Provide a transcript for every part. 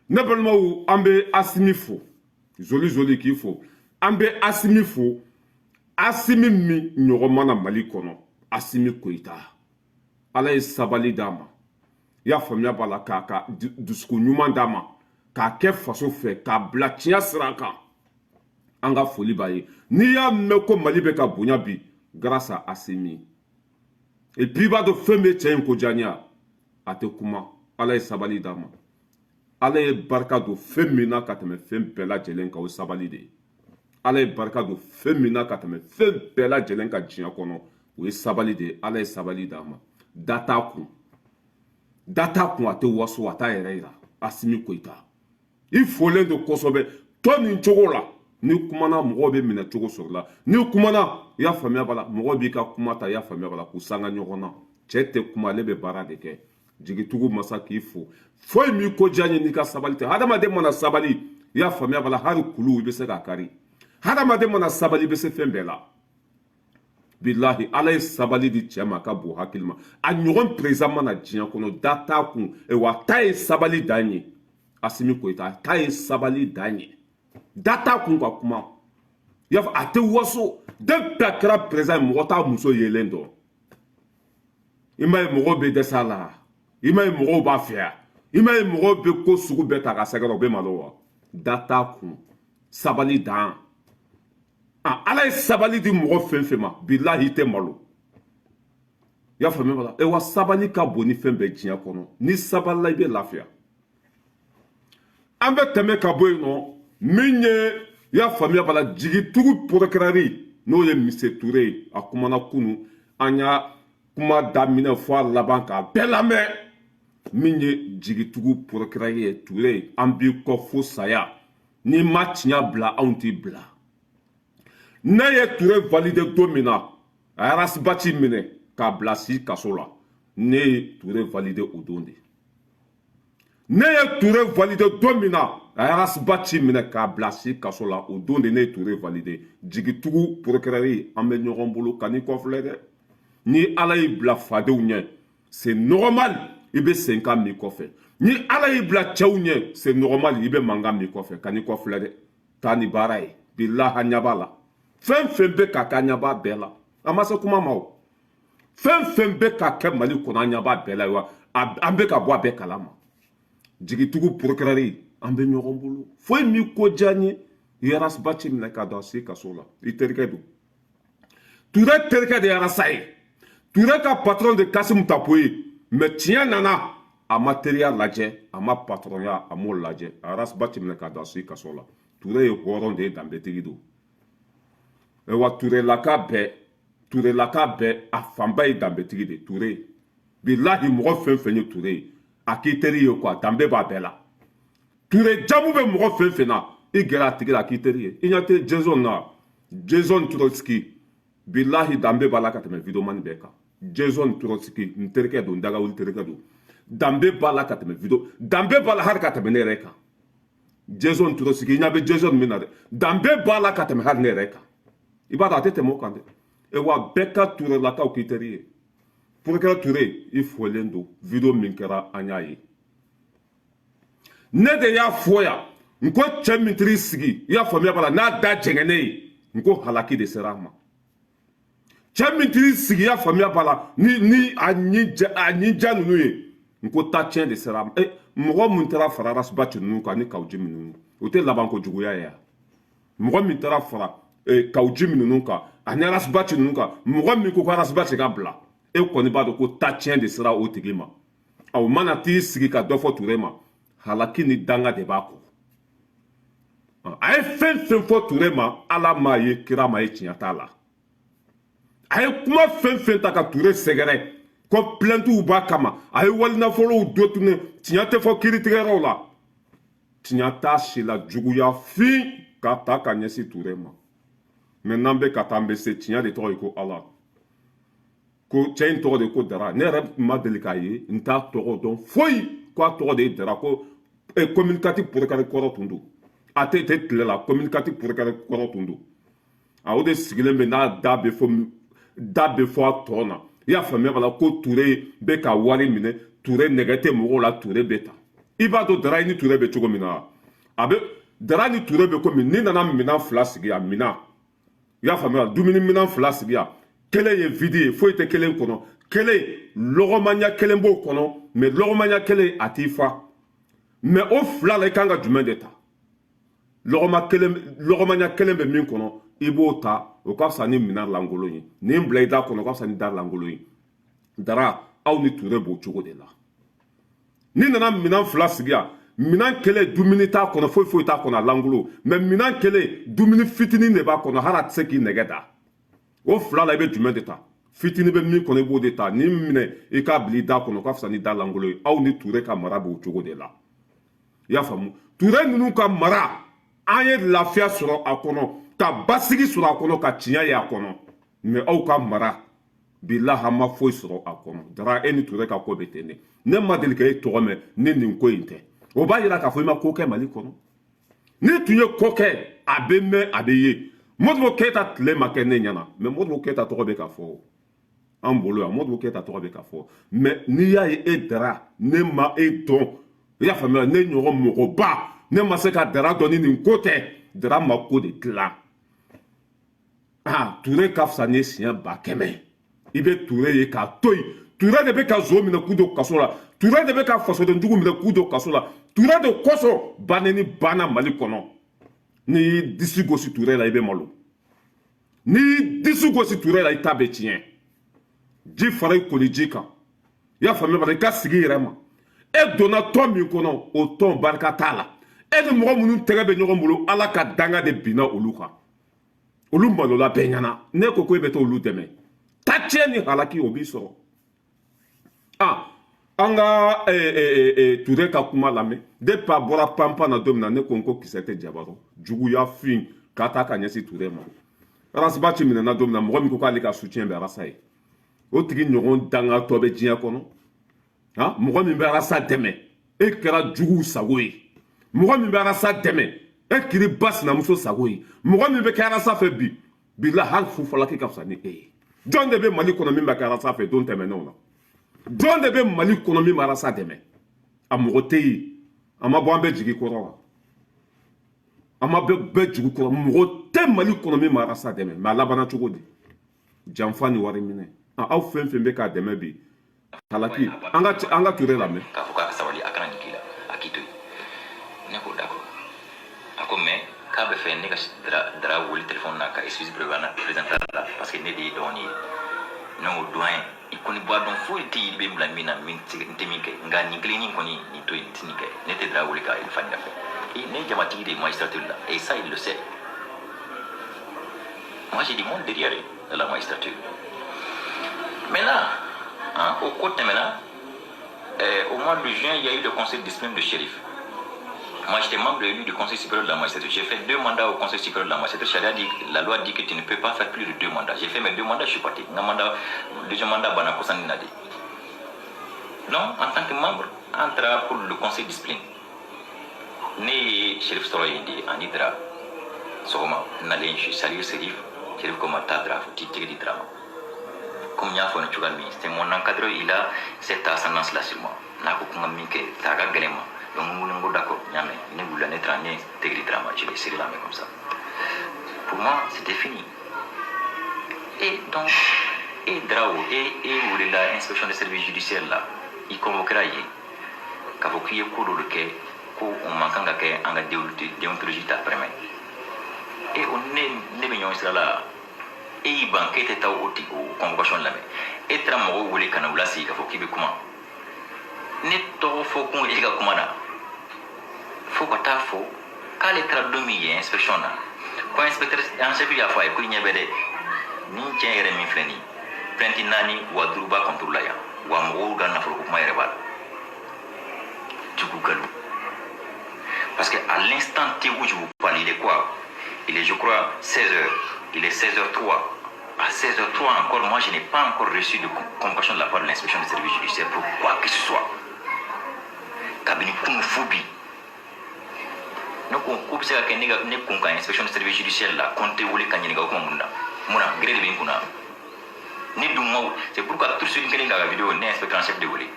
Ne balimaw, an bɛ Asimi fo. Zoli zoli k'i fo. An bɛ Asimi fo, Asimi min ɲɔgɔn mana Mali kɔnɔ. Asimi Koyita, Ala ye sabali d'a ma, i y'a faamuya b'a la, k'a ka dusukun ɲuman d'a ma, k'a kɛ faso fɛ, k'a bila tiɲɛ sira kan. An ka foli b'a ye. N'i y'a mɛn ko Mali bɛ ka bonya bi, grâce à Asimi. Et puis i b'a dɔn fɛn bɛ cɛ in ko diya n ye, a tɛ kuma. Ala ye sabali d'a ma. Ala ye barika don fɛn min na ka tɛmɛ fɛn bɛɛ lajɛlen kan, o ye sabali de ye. Ala ye barika don fɛn min na ka tɛmɛ fɛn bɛɛ lajɛlen kan diɲɛ kɔnɔ, o ye sabali de ye. Ala ye sabali d'a ma. Da t'a kun, da t'a kun, a tɛ waso, a t'a yɛrɛ yira. Asimi Koyita, i folen don kosɛbɛ. To nin cogo la. Ni kumana, mɔgɔw bɛ minɛ cogo sɔrɔ la. Ni kumana, i y'a faamuya b'a la, mɔgɔw b'i ka kuma ta, i y'a faamuya b'a la, k'u sanga ɲɔgɔn na. Cɛ tɛ kuma, ale bɛ baara de kɛ. Jigitugu masa k'i fo. Foyi m'i ko diya n ye n'i ka sabali tɛ. Hadamaden mana sabali, i y'a faamuya b'a la, hali kulu i bɛ se k'a kari. Hadamaden mana sabali, i bɛ se fɛn bɛɛ la. Bilahi, Ala ye sabali di cɛ ma ka bon hakili ma. A ɲɔgɔn président mana diɲɛ kɔnɔ, da t'a kun wa ta ye sabali dan ye. Asimi Koyita ta ye sabali dan ye. Da t'a kun ka kuma, i y'a fɔ, a tɛ waso. Depuis a kɛra président ye, mɔgɔ t'a muso yelen dɔn. I m'a ye mɔgɔw bɛ dɛsɛ a la, i m'a ye mɔgɔw b'a fɛ yan, i m'a ye mɔgɔw bɛ ko sugu bɛɛ ta ka sɛgɛrɛ, u bɛ malo wa. Da t'a kun, sabali dan. Ala ye sabali di mɔgɔ fɛn fɛn ma, bilahi, i tɛ malo. I y'a faamuya bala. Wa sabali ka bon ni fɛn bɛɛ diɲɛ kɔnɔ. Ni sabalila, i bɛ lafiya. An bɛ tɛmɛ ka bɔ yen nɔ. Min ye, i y'a faamuya bala, jigitugu procureur, n'o ye Monsieur Ture ye, a kumana kunu. An y'a kuma daminɛ fo a laban k'a bɛɛ lamɛn. Min ye jigitugu procureur ye, Ture, an b'i kɔ fo saya. N'i ma tiɲɛ bila, anw t'i bila. Ne ye Ture validé don min na, a ye Ras Bath minɛ k'a bila si kaso la, ne ye Ture validé o don de. Ne ye Ture validé don min na, a ye Ras Bath minɛ k'a bila si kaso la, o don de ne ye Ture validé. Jigitugu procureur, an bɛ ɲɔgɔn bolo, ka n'i kɔfilɛ dɛ. Ni Ala y'i bila fadenw ɲɛ, c'est normal, i bɛ sen kan min kɔfɛ. Ni Ala y'i bila cɛw ɲɛ, c'est normal, i bɛ mankan min kɔfɛ. Ka n'i kɔfilɛ dɛ. Taa ni baara ye. Bilaha, ɲɛ b'a la. Fɛn fɛn bɛ ka kɛ, an ɲɛ b'a bɛɛ la. A ma se kuma ma o. Fɛn fɛn bɛ ka kɛ Mali kɔnɔ, an ɲɛ b'a bɛɛ la wa an bɛ ka bɔ a bɛɛ kalama. Jigitugu procureur, an bɛ ɲɔgɔn bolo. Foyi m'i ko diya n ye. I ye Ras Bath minɛ k'a don a si kaso la, i terikɛ don. Ture terikɛ de ye Arasa ye. Ture ka patron de Kasimu Tapo ye. Mais tiɲɛ nana, a ma teriya lajɛ, a ma patronya, a m'o lajɛ. A Ras Bath minɛ k'a don a si kaso la. Ture ye hɔrɔn de ye, danbetigi don wa. Turelaka bɛɛ, Turelaka bɛɛ, a fanba ye danbetigi de Ture. Bilahi, mɔgɔ fɛn fɛn ye Ture ye, a k'i teri ye quoi, danbe b'a bɛɛ la. Ture jamu bɛ mɔgɔ fɛn fɛn na, i gɛrɛ a tigi la, a k'i teri ye. I ɲɛ tɛ Jason na, Jason Trotsky, bilahi, danbe b'a la ka tɛmɛ videomani bɛɛ kan. Jason Trotsky, n terikɛ don, n dagawuli terikɛ don. Danbe b'a la ka tɛmɛ video, danbe b'a la hali ka tɛmɛ ne yɛrɛ kan. Jason Trotsky, i ɲɛ bɛ Jason min na dɛ, danbe b'a la ka tɛmɛ hali ne yɛrɛ kan. I b'a dɔn a tɛ tɛmɛ o kan dɛ. Wa bɛɛ ka Turelakaw k'i teri ye. Procureur Ture, i folen don. Video min kɛra, an y'a ye. Ne de y'a fɔ yan, n ko cɛ min t'i sigi, i y'a faamuya b'a la, n'a da jɛngɛnnen ye, n ko halaki de sera a ma. Cɛ min t'i sigi, i y'a faamuya b'a la, ni a ɲi ja, a ɲi ja ninnu ye, n ko ta tiɲɛ de sera a ma. Mɔgɔ min taara fara Ras Bath ninnu kan ni Kawu Jim ninnu, o tɛ laban ko juguya ye wa? Mɔgɔ min taara fara Kawu Jim ninnu kan ani Ras Bath ninnu kan, mɔgɔ min ko ko Ras Bath ka bila, e kɔni b'a dɔn ko ta tiɲɛ de sera o tigi ma. O mana t'i sigi ka dɔ fɔ Ture ma, halaki ni danga de b'a kɔ. A ye fɛn fɛn fɔ Ture ma, Ala m'a ye, kira ma ye, tiɲɛ t'a la. A ye kuma fɛn fɛn ta ka Ture sɛgɛrɛ ko plaintes b'a kama, a ye walinafolow détourné, tiɲɛ tɛ fɔ kiiritigɛyɔrɔw la. Tiɲɛ t'a si la, juguya fin ka ta ka ɲɛsin Ture ma. Mais n'an bɛ ka taa, an bɛ se. Tiɲɛ de tɔgɔ ye ko Ala. Ko cɛ in tɔgɔ de ko Dara. Ne yɛrɛ ma deli k'a ye, n t'a tɔgɔ dɔn foyi. Ko a tɔgɔ de ye Dara. Ko commune 4 procureur kɔrɔ tun don. A tɛ tile la, commune 4 procureur kɔrɔ tun don. A o de sigilen bɛ n'a da bɛ fɔ, da bɛ fɔ a tɔ na. I y'a faamuya b'a la, ko Ture bɛ ka wari minɛ, Ture nɛgɛ tɛ mɔgɔw la, Ture bɛ ta. I b'a dɔn Dara ni Ture bɛ cogo min na, a bɛ Dara ni Ture bɛ komi n'i nana minɛn fila sigi yan, minɛn, i y'a faamuya, dumuni minɛn fila sigi yan, kelen ye vide ye, foyi tɛ kelen kɔnɔ, kelen lɔgɔmanya kelen b'o kɔnɔ, mais lɔgɔmanya kelen a t'i fa. Mais o fila la, i kan ka jumɛn de ta? Lɔgɔma kelen, lɔgɔmanya kelen bɛ min kɔnɔ, i b'o ta, o ka fisa ni minɛn lankolon ye. Nin bila i da kɔnɔ, o ka fisa ni da lankolon ye. Dara, aw ni Ture b'o cogo de la. N'i nana minɛn fila sigi yan, minɛn kelen dumuni t'a kɔnɔ, foyi foyi t'a kɔnɔ, a lankolon, mais minɛn kelen dumuni fitinin de b'a kɔnɔ, hali a tɛ se k'i nɛgɛ da. O fila la, i bɛ jumɛn de ta? Fitinin bɛ min kɔnɔ, i b'o de ta. Nin minɛ i k'a bila i da kɔnɔ, o ka fisa ni da lankolon ye. Aw ni Ture ka mara b'o cogo de la, i y'a faamu? Ture ninnu ka mara, an ye lafiya sɔrɔ a kɔnɔ, ka basigi sɔrɔ a kɔnɔ, ka tiɲɛ ye a kɔnɔ. Mais aw ka mara, bilahi, an ma foyi sɔrɔ a kɔnɔ. Dara, e ni Ture ka ko bɛ ten de. Ne ma deli ka e tɔgɔ mɛn ni nin ko in tɛ. O b'a yira k'a fɔ i ma ko kɛ Mali kɔnɔ. N'i tun ye ko kɛ, a bɛ mɛn, a bɛ ye. Modibo Keyita tile ma kɛ ne ɲɛna, mais Modibo Keyita tɔgɔ bɛ ka fɔ an bolo yan, Modibo Keyita tɔgɔ bɛ ka fɔ. Mais n'i y'a ye e Dara, ne ma e dɔn, i y'a faamuya, ne ɲɔgɔn mɔgɔba, ne ma se ka Dara dɔn ni nin ko tɛ. Dara ma ko de dilan. Ah, Ture ka fisa ni siɲɛ 100 000. I bɛ Ture ye k'a to yen. Ture de bɛ ka zo minɛ k'u don kaso la. Ture de bɛ ka fasodenjugu minɛ k'u don kaso la. Ture de kosɔn baneni banna Mali kɔnɔ. N'i y'i disi gosi Ture la, i bɛ malo. N'i y'i disi gosi Ture la, i ta bɛ tiɲɛ. Ji fara i koli ji kan, i y'a faamuya? Bari i ka sigi i yɛrɛ ma. E donna tɔn min kɔnɔ, o tɔn barika t'a la. E ni mɔgɔ minnu tɛgɛ bɛ ɲɔgɔn bolo, Ala ka danga de binna olu kan, olu malola bɛɛ ɲɛna. Ne ko e bɛ taa olu dɛmɛ, ta tiɲɛ ni halaki o b'i sɔrɔ. Ah, an ka Ture ka kuma lamɛn. Depuis a bɔra panpan na don min na, ne ko n ko kisɛ tɛ jaba rɔ, juguya fin k'a ta ka ɲɛsin Ture ma. Ras Bath minɛna don min na, mɔgɔ min ko k'ale ka soutien bɛ Arasa ye, o tigi ɲɔgɔn dangatɔ bɛ diɲɛ kɔnɔ? Han, mɔgɔ min bɛ Arasa dɛmɛ, e kɛra juguw sago ye. Mɔgɔ min bɛ Arasa dɛmɛ, e kiri ba sinamuso sago ye. Mɔgɔ min bɛ kɛ Arasa fɛ bi bi la, hali fufalaki ka fisa ni e ye. Jɔn de bɛ Mali kɔnɔ min bɛ kɛ Arasa fɛ don tɛmɛnenw na? Jɔn de bɛ Mali kɔnɔ min bɛ Arasa dɛmɛ? A mɔgɔ tɛ yen. A ma bɔ an bɛɛ jigi kɔrɔ wa? A ma bɛɛ jigi kɔrɔ. Mɔgɔ tɛ Mali kɔnɔ min bɛ Arasa dɛmɛ. Mais a labanna cogo di? Janfa ni wari minɛ. Aw fɛn fɛn bɛ k'a dɛmɛ bi, halaki. An ka Ture lamɛn. K'a fɔ k'a ka sabali, a kana nin k'i la, a k'i to yen. Ne ko d'accord. A ko mais k'a bɛ fɛ ne ka Dara wele téléphone na ka excuse présenter la, parce que ne de ye dɔgɔnin ye. Ne ko doyen, i kɔni b'a dɔn foyi tɛ yen i bɛ bila min na min n tɛ min kɛ, nka nin kelennin kɔni, nin to yen, n tɛ nin kɛ. Ne tɛ Dara wele k'a fa nin fɛ. Ne ye jamatigi de ye magistrature la, et ça, il le sait. Moi, j'ai du monde derrière la magistrature. Maintenant, hein, au ko tɛmɛna, au mois de juin, il y a eu le conseil de discipline de Chérif. Moi, j'étais membre élu du Conseil supérieur de la magistrature. J'ai fait deux mandats au Conseil supérieur de la magistrature. Dit, la loi dit que tu ne peux pas faire plus de deux mandats. J'ai fait mes deux mandats, je suis parti. Un mandat, deuxième mandat, banna kosani nadi. Non, en tant que membre, entre pour le conseil de discipline. Ne ye Chérif sɔrɔ yen de ani Dara sɔgɔma nalen, je salue Chérif. Chérif ko ma taa Dara fo t'i tɛgɛ di Dara ma. Comme n y'a fɔ nin cogoya min, c'est mon encadreur, il a cette ascendance là sur moi. N'a ko ko n ka min kɛ, a ka gɛlɛn ma. Donc n ko d'accord, n y'a mɛn. Ne wulila, ne taara, ne tɛgɛ di Dara ma, je l'ai serré la main comme ça. Pour moi, c'était fini. Et donc e Dara, o e wulila inspection des services judiciaires la, i convoquera yen k'a fɔ k'i ye ko dɔ de kɛ ko o man kan ka kɛ, an ka déontologie t'a permet. E o ne bɛ ɲɔgɔn sira la, e y'i ban k'e tɛ taa o tigi o convocation lamɛn. E taara mɔgɔw wele ka na u lasigi k'a fɔ k'i bɛ kuma. Ne tɔgɔ fɔ kun e ka kuma na, fo ka taa fɔ k'ale taara don min yen inspection na, ko inspecteur en chef y'a fɔ a ye ko i ɲɛ bɛ dɛ, nin cɛ yɛrɛ min filɛ nin, plainte naani wa duuru b'a contre la yan wa, mɔgɔw ka nafolo ko kuma yɛrɛ b'a la, jugu galo. Parce que à l'instant T où je vous parle, il est quoi? Il est, je crois, 16 heures. Il est 16h03. À 16h03 encore, moi, je n'ai pas encore reçu de convocation de la part de l'inspection des services judiciaires pour quoi que ce soit. Kabini kunu fo bi, ne ko ko bɛ se ka kɛ ne ka ne kun kan inspection des services judiciaires la, ko n tɛ wele ka ɲininka o kuma mun na, mun na gré de bɛ n kunna. Ne dun ma, c'est pourquoi tout de suite n kɛlen k'a ka vidéo, ne inspecteur en chef de wele.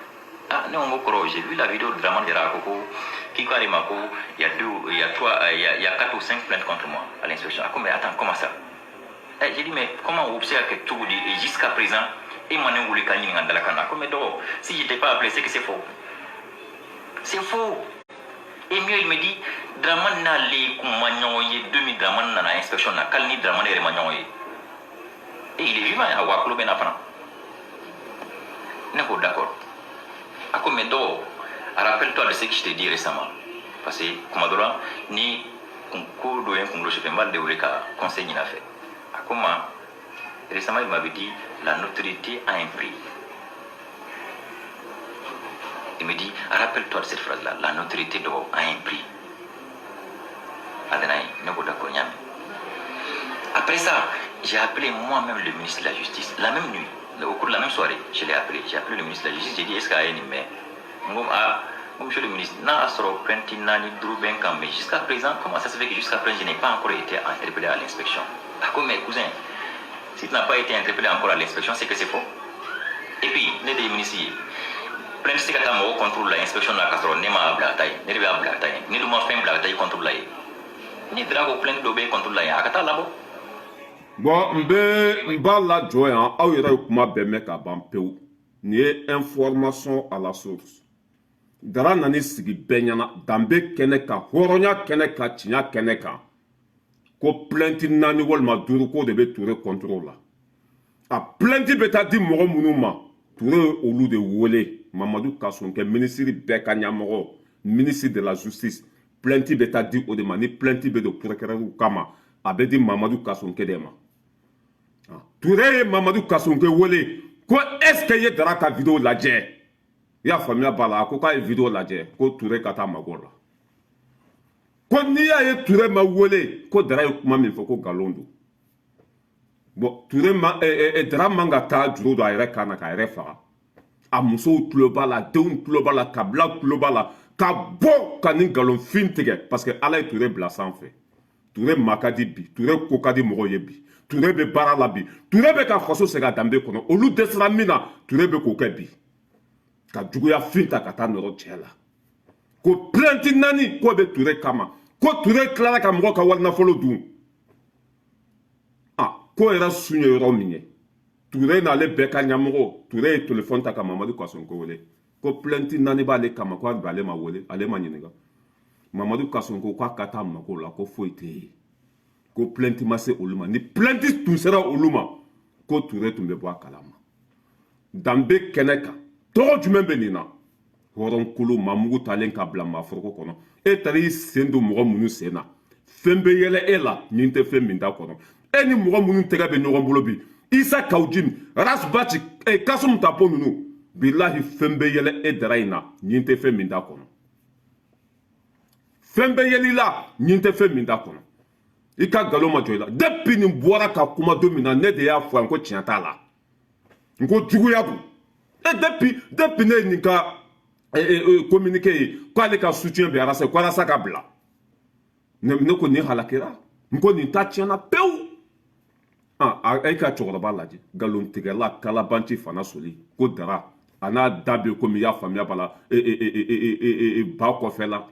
Ah, ne ko kɔrɔ, j'ai vu la vidéo de Dramane Diarra, ko k'i ko ale ma ko il y a deux, il y a trois, il y a quatre ou cinq plaintes contre moi à l'inspection. Ah ko, mais attends, comment ça? Eh, j'ai dit, mais comment o bɛ se ka kɛ cogo di? Et jusqu'à présent, e ma ne wele ka ɲininka dalakan na. Ko mais dɔgɔ, si j'étais pas appelé, c'est que c'est faux, c'est faux. Et mieux, il me dit, Dramane n'ale kun ma ɲɔgɔn ye don min Dramane nana inspection na, k'ale ni Dramane yɛrɛ ma ɲɔgɔn ye. Et il est vivant, a wa tulo bɛ na fana. Ne ko d'accord. A ko, mais dɔgɔ, rappelle-toi de ce que je t'ai dit récemment, parce que kuma dɔ la, ni ko dɔ ye n kunkolo sufɛ, n b'ale de wele ka conseil ɲini a fɛ. A ko ma, récemment, il m'avait dit, la notoriété a un prix. Il me dit, rappelle-toi de cette phrase-là, la notoriété dɔgɔ a un prix. Adanaï, ne ko d'accord, n y'a mɛn. Après ça, j'ai appelé moi-même le ministre de la Justice. La même nuit, au cours de la même soirée, je l'ai appelé. J'ai appelé le ministre de la Justice, j'ai dit, est-ce qu'il y a un mais ah, monsieur le ministre, n'a sɔrɔ plainte naani duuru bɛ n kan, mais jusqu'à présent, comment ça se fait que jusqu'à présent, je n'ai pas encore été interpellé à l'inspection? Ah ko, mais cousin, si tu n'as pas été interpellé encore à l'inspection, c'est que c'est faux. Et puis, ne de ye ministre ye, plainte tɛ se ka taa mɔgɔ contre la inspection na k'a sɔrɔ ne m'a bila ka taa yen. Ne de b'a bila ka taa yen. Ne dun ma fɛn bila ka taa i contre la yen. Ni Dra ko plainte dɔ bɛ contre la yen, a ka taa labɔ. Bon, n bɛ n b'a lajɔ yan. Aw yɛrɛ ye kuma bɛɛ mɛn ka ban pewu. Nin ye information à la source. Dara nana sigi bɛɛ ɲɛna danbe kɛnɛ kan, hɔrɔnya kɛnɛ kan, tiɲɛ kɛnɛ kan, ko plainte naani walima duuru ko de bɛ Ture contre la. A plainte bɛ taa di mɔgɔ minnu ma, Ture ye olu de wele. Mamadu Kassonkɛ, minisiri bɛɛ ka ɲɛmɔgɔ, ministre de la Justice, plainte bɛ taa di o de ma. Ni plainte bɛ don procureur kama, a bɛ di Mamadu Kassonkɛ de ma. Ture ye Mamadu Kassonkɛ wele ko est ce que i ye Dara ka vidéo lajɛ? I y'a faamuya b'a la. A ko k'a ye vidéo lajɛ, ko Ture ka taa mago la, ko n'i y'a ye Ture ma wele, ko Dara ye kuma min fɔ, ko nkalon don. Bon, Ture ma Dara man ka taa juru don a yɛrɛ kan na k'a yɛrɛ faga. A musow tulo b'a la, denw tulo b'a la, kabila tulo b'a la, ka bɔ ka nin nkalonfin tigɛ, parce que Ala ye Ture bila sanfɛ. Ture ma ka di bi, Ture ko ka di mɔgɔw ye bi, Ture bɛ baara la bi, Ture bɛ ka faso segin a danbe kɔnɔ. Olu dɛsɛra min na, Ture bɛ k'o kɛ bi, ka juguya fin ta ka taa nɔrɔ cɛ la, ko plainte naani k'o bɛ Ture kama, ko Ture tilara ka mɔgɔw ka wari nafolo dun. Ah, ko yɛrɛ sun ye yɔrɔ min ye, Ture n'ale bɛɛ ka ɲɛmɔgɔ, Ture ye telefɔni ta ka Mamadu Kassonkɛ wele ko plainte naani b'ale kama, ko hali bi ale ma wele, ale ma ɲininka. Mamadu Kassonkɛ k'a ka taa mako la, ko foyi tɛ yen, ko plainte ma se olu ma. Ni plainte tun sera olu ma, ko Ture tun bɛ bɔ a kalama danbe kɛnɛ kan. Tɔgɔ jumɛn bɛ nin na? Hɔrɔnkolo mamugu talen ka bila maaforoko kɔnɔ. E taara i sen don mɔgɔ minnu sen na, fɛn bɛ yɛlɛ e la nin tɛ fɛn min da kɔnɔ. E ni mɔgɔ minnu tɛgɛ bɛ ɲɔgɔn bolo bi, Isa Kaw Jim, Ras Bath, Kasum Tapo ninnu, bilahi, fɛn bɛ yɛlɛ e Dara in na nin tɛ fɛn min da kɔnɔ. Fɛn bɛ yɛlɛ i la nin tɛ fɛn min da kɔnɔ. I ka nkalon ma jɔ i la. Depuis nin bɔra ka kuma don min na, ne de y'a fɔ yan ko tiɲɛ t'a la, n ko juguya don. E depuis ne ye nin ka communiqué ye k'ale ka soutien bɛ Arasa, ko Arasa ka bila, ne ko nin halakira, n ko nin ta tiɲɛna pewu. Ah, e ka cɛkɔrɔba lajɛ, nkalontigɛla kalabanci fana soli ko Dara a n'a da bɛ komi, i y'a faamuya b'a la, ba kɔfɛ la.